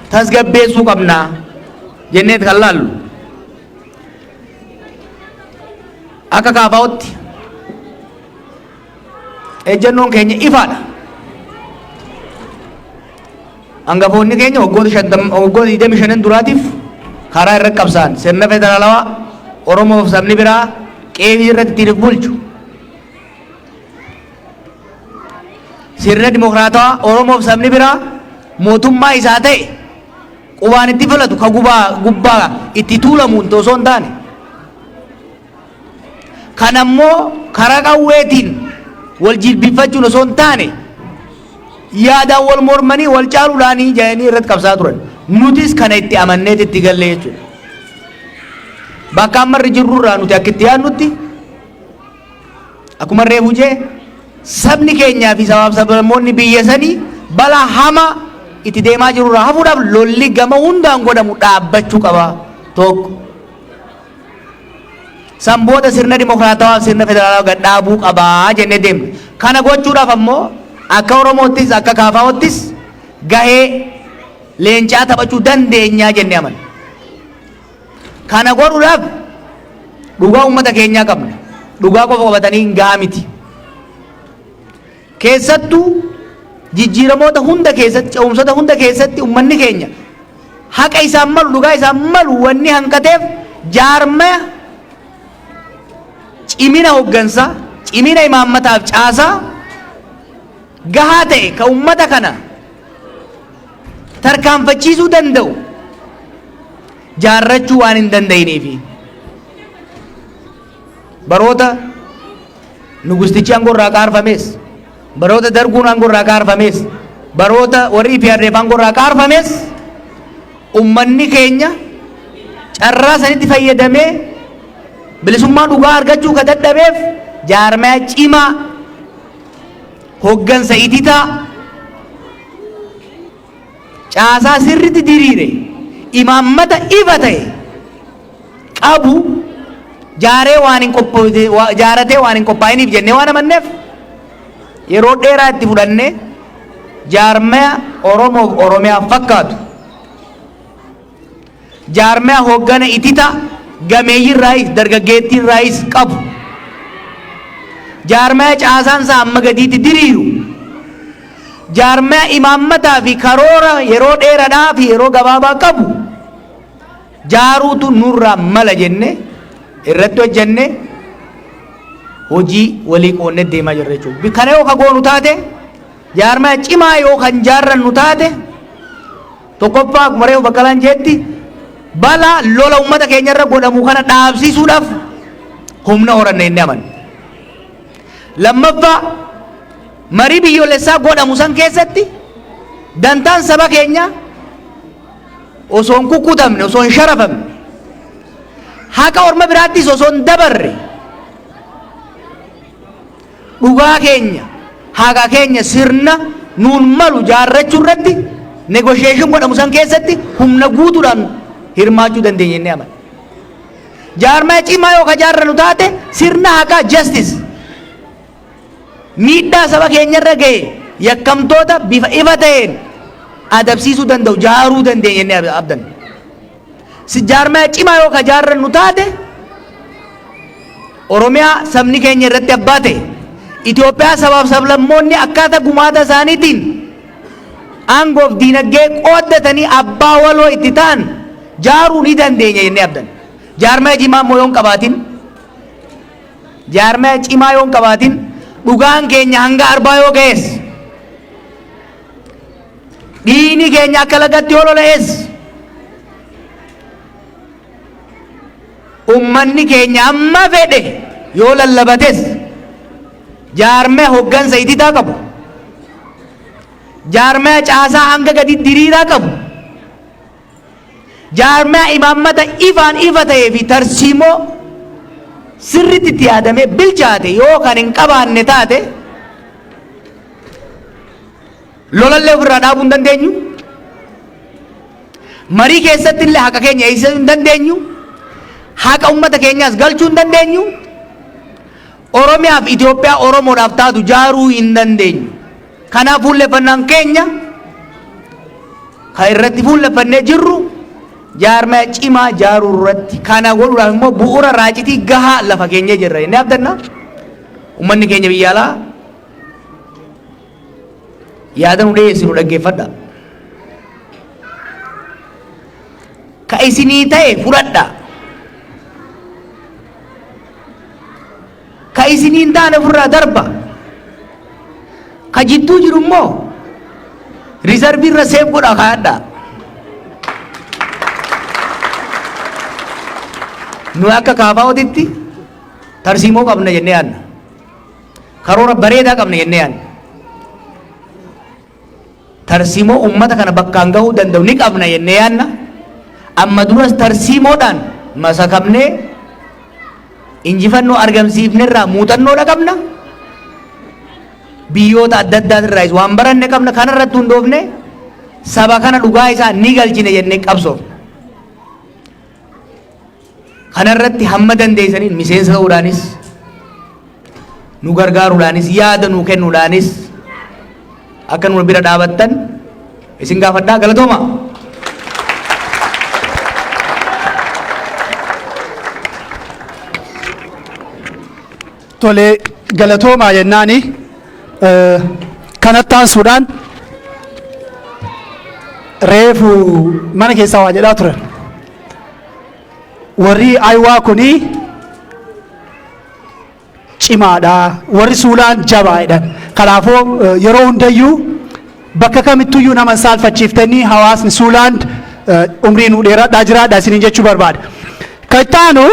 Tasgabbeessuu qabna jenneet kan laallu. Akka kaafaa'utti ejjennoon keenya ifaadha. Hangafoonni keenya waggoota 50, waggoota 25 duraatiif karaa irratti qabsa'an sirna federaalawaa Oromoof sabni biraa qe'ee irratti ittiin of bulchu, sirna dimokiraatawaa Oromoof sabni biraa mootummaa isaa ta'e qubaan itti filatu, ka gubaa gubbaa itti tuulamuun osoo hin taane, kan ammoo karaa qawweetiin wal jilbifachuun osoo hin taane, yaadaan wal mormanii wal caaluudhaanii jedhanii irratti qabsaa turan. Nutis kana itti amanneet itti galle jechuudha. Bakka amma irra jirrurraa nuti akka itti yaadnutti, akkuma reefu jee, sabni keenyaa fi sabaaf sablammoonni biyya sanii balaa hamaa itti deemaa jirurraa hafuudhaaf lolli gama hundaan godhamu dhaabbachuu qaba tokko. San booda sirna dimokiraatawaa fi sirna federaalawaa gad dhaabuu qabaa jennee deemna. Kana gochuudhaaf ammoo akka Oromoottis akka KFOttis gahee leencaa taphachuu dandeenyaa jennee amanna. Kana godhuudhaaf dhugaa uummata keenyaa qabna. Dhugaa qofa qabatanii hin gahaa miti. Keessattuu Jijjiiramoota hunda keessatti, ce'umsoota hunda keessatti ummanni keenya haqa isaan malu, dhugaa isaan malu wanni hanqateef jaarmaya cimina hoggansaa, cimina imaammataaf caasaa gahaa ta'e ka ummata kana tarkaanfachiisuu danda'u jaarrachuu waan hin danda'iniifi. Baroota nugustichi aangoo irraa qaarfames, baroota Darguun aangoo irraa kaarfames, baroota warri EPRDF aangoo irraa kaarfames, ummanni keenya carraa sanitti fayyadamee bilisummaa dhugaa argachuu ka dadhabeef jaarmaya cimaa, hoggansa ititaa, caasaa sirritti diriire, imaammata ifa ta'e qabu jaaree waan hin qophoofne, jaaratee waan hin qophaa'iniif jennee waan amanneef, yeroo dheeraa itti fudhannee jaarmaya Oromoof Oromiyaaf fakkaatu, jaarmaya hoggana itita gameeyyirraayis dargaggeettiirraayis qabu, jaarmaya caasaan isaa amma gadiitti diriiru, jaarmaya imaammataa fi karoora yeroo dheeradhaa fi yeroo gabaabaa qabu jaaruutu nurraa mala jenne irratti hojjenne, hojii walii qoonnee deemaa jirra jechuudha. Kana yoo ka goonu taate, jaarmaya cimaa yoo kan jaarrannu taate, tokkoffaa akkuma reefu Baqqalaan jeetti, balaa lola uummata keenya irra godhamu kana dhaabsisuudhaaf humna horanne inni amanna. Lammaffaa, marii biyyoolessaa godhamu san keessatti dantaan saba keenyaa osoo hin kukkutamne, osoo hin sharafamne, haqa orma biraattis osoo hin dabarre, dhugaa keenya, haqa keenya sirna nuun malu jaarrachuu irratti negotiation godhamu san keessatti humna guutuudhaan hirmaachuu dandeenya jennee amanna. Jaarmaya cimaa yoo ka jaarrannu taate, sirna haqaa, justice, miidhaa saba keenyarra gahe yakkamtoota bifa ifa ta'een adabsiisuu danda'u jaaruu dandeenya jennee abdanna. Si jaarmaya cimaa yoo ka jaarrannu taate, Oromiyaa sabni keenya irratti abbaa ta'e, Itoophiyaa sabaaf sablammoonni akkaataa gumaata isaaniitiin aangoof diinagdee qooddatanii abbaa waloo itti ta'an jaaruu ni dandeenya jennee abdanna. Jaarmaya cimaa immoo yoo hin qabaatin, jaarmaya cimaa yoo hin qabaatin, dhugaan keenya hanga arbaa yoo ga'es, dhiigni keenya akka lagatti yoo lola'es, ummanni keenya amma fedhe yoo lallabates, jaarmaya hoggansa ititaa qabu, jaarmaya caasaa hanga gadi diriiraa qabu, jaarmaya imaammata ifaan ifa ta'ee fi tarsiimoo sirriitti itti yaadamee bilchaate yoo kan hin qabaanne taate, lolallee ofirraa dhaabuu hin dandeenyu. Marii keessatti illee haqa keenya eegsisuu hin dandeenyu. Haqa uummata keenyaas galchuu hin dandeenyu. Oromiyaaf Itoophiyaa Oromoodhaaf taatu jaaruu hin dandeenyu. Kanaaf fuulleffannaan keenya kan irratti fuulleffannee jirru jaarmaya cimaa jaaruu irratti. Kana godhuudhaaf immoo bu'uura raacitii gahaa lafa keenyee jirra jennee abdanna. Uummanni keenya biyya alaa yaada nu dhiyeessinu dhaggeeffadha. Ka isinii ta'e fudhadha. Ka isinii hin taane ofirraa darba. Ka jidduu jiru immoo reserve irra save godha kaa'adha. Nu akka KFOtitti tarsiimoo qabna jennee yaadna. Karoora bareedaa qabna jennee yaadna. Tarsiimoo uummata kana bakkaan gahuu danda'u ni qabna jennee yaadna. Amma duras tarsiimoodhaan masakamnee injifannoo argamsiifnerraa muuxannoodha qabna. Biyyoota adda addaa irraayis waan baranne qabna. Kanarratti hundoofne saba kana dhugaa isaa ni galchine jennee qabsoofna. Kanarratti hamma dandeessaniin miseensa ta'uudhaanis, nu gargaaruudhaanis, yaada nuu kennuudhaanis akka nu bira dhaabattan isin gaafadhaa. Galatooma. Tolee, galatoomaa jennaani. Kanatti aansuudhaan Reefu mana keessaa waa jedhaa turan. Warri Ayiwaa kuni cimaadha. Warri Suulaan jabaa jedhan. Kanaafuu yeroo hundayyuu bakka kamittuyyuu nama hin saalfachiiftanii, hawaasni Suulaan umrii nuu dheeradhaa, jiraadha isiniin jechuu barbaada. Kan itti aanu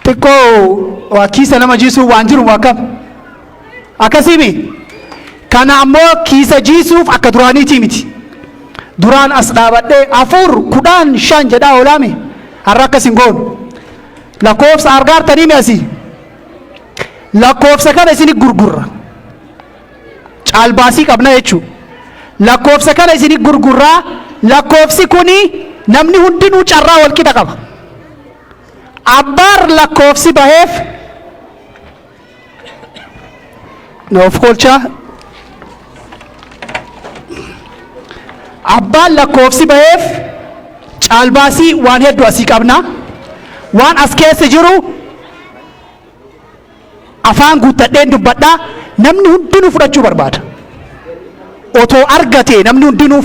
xiqqoo waa kiisa nama jiisuu waan jiru akkam akkasiimi. Kana ammoo kiisa jiisuuf akka duraaniitii miti. Duraan as dhaabadhee 4, 10, 5 jedhaa oolaame, har'a akkas hin goonu. Lakkoofsa argaartanii mi asii? Lakkoofsa kana isini gurgurra. Caalbaasii qabna jechuudha. Lakkoofsa kana isini gurgurraa. Lakkoofsi kuni namni hundinuu carraa wal qixa qaba. Abbaar lakkoofsi baheef na of kolchaa. Abbaan lakkoofsi baheef caalbaasii waan hedduu asii qabna. Waan as keessa jiru afaan guuttadheen dubbadhaa, namni hundinuu fudhachuu barbaada. Otoo argate namni hundinuu.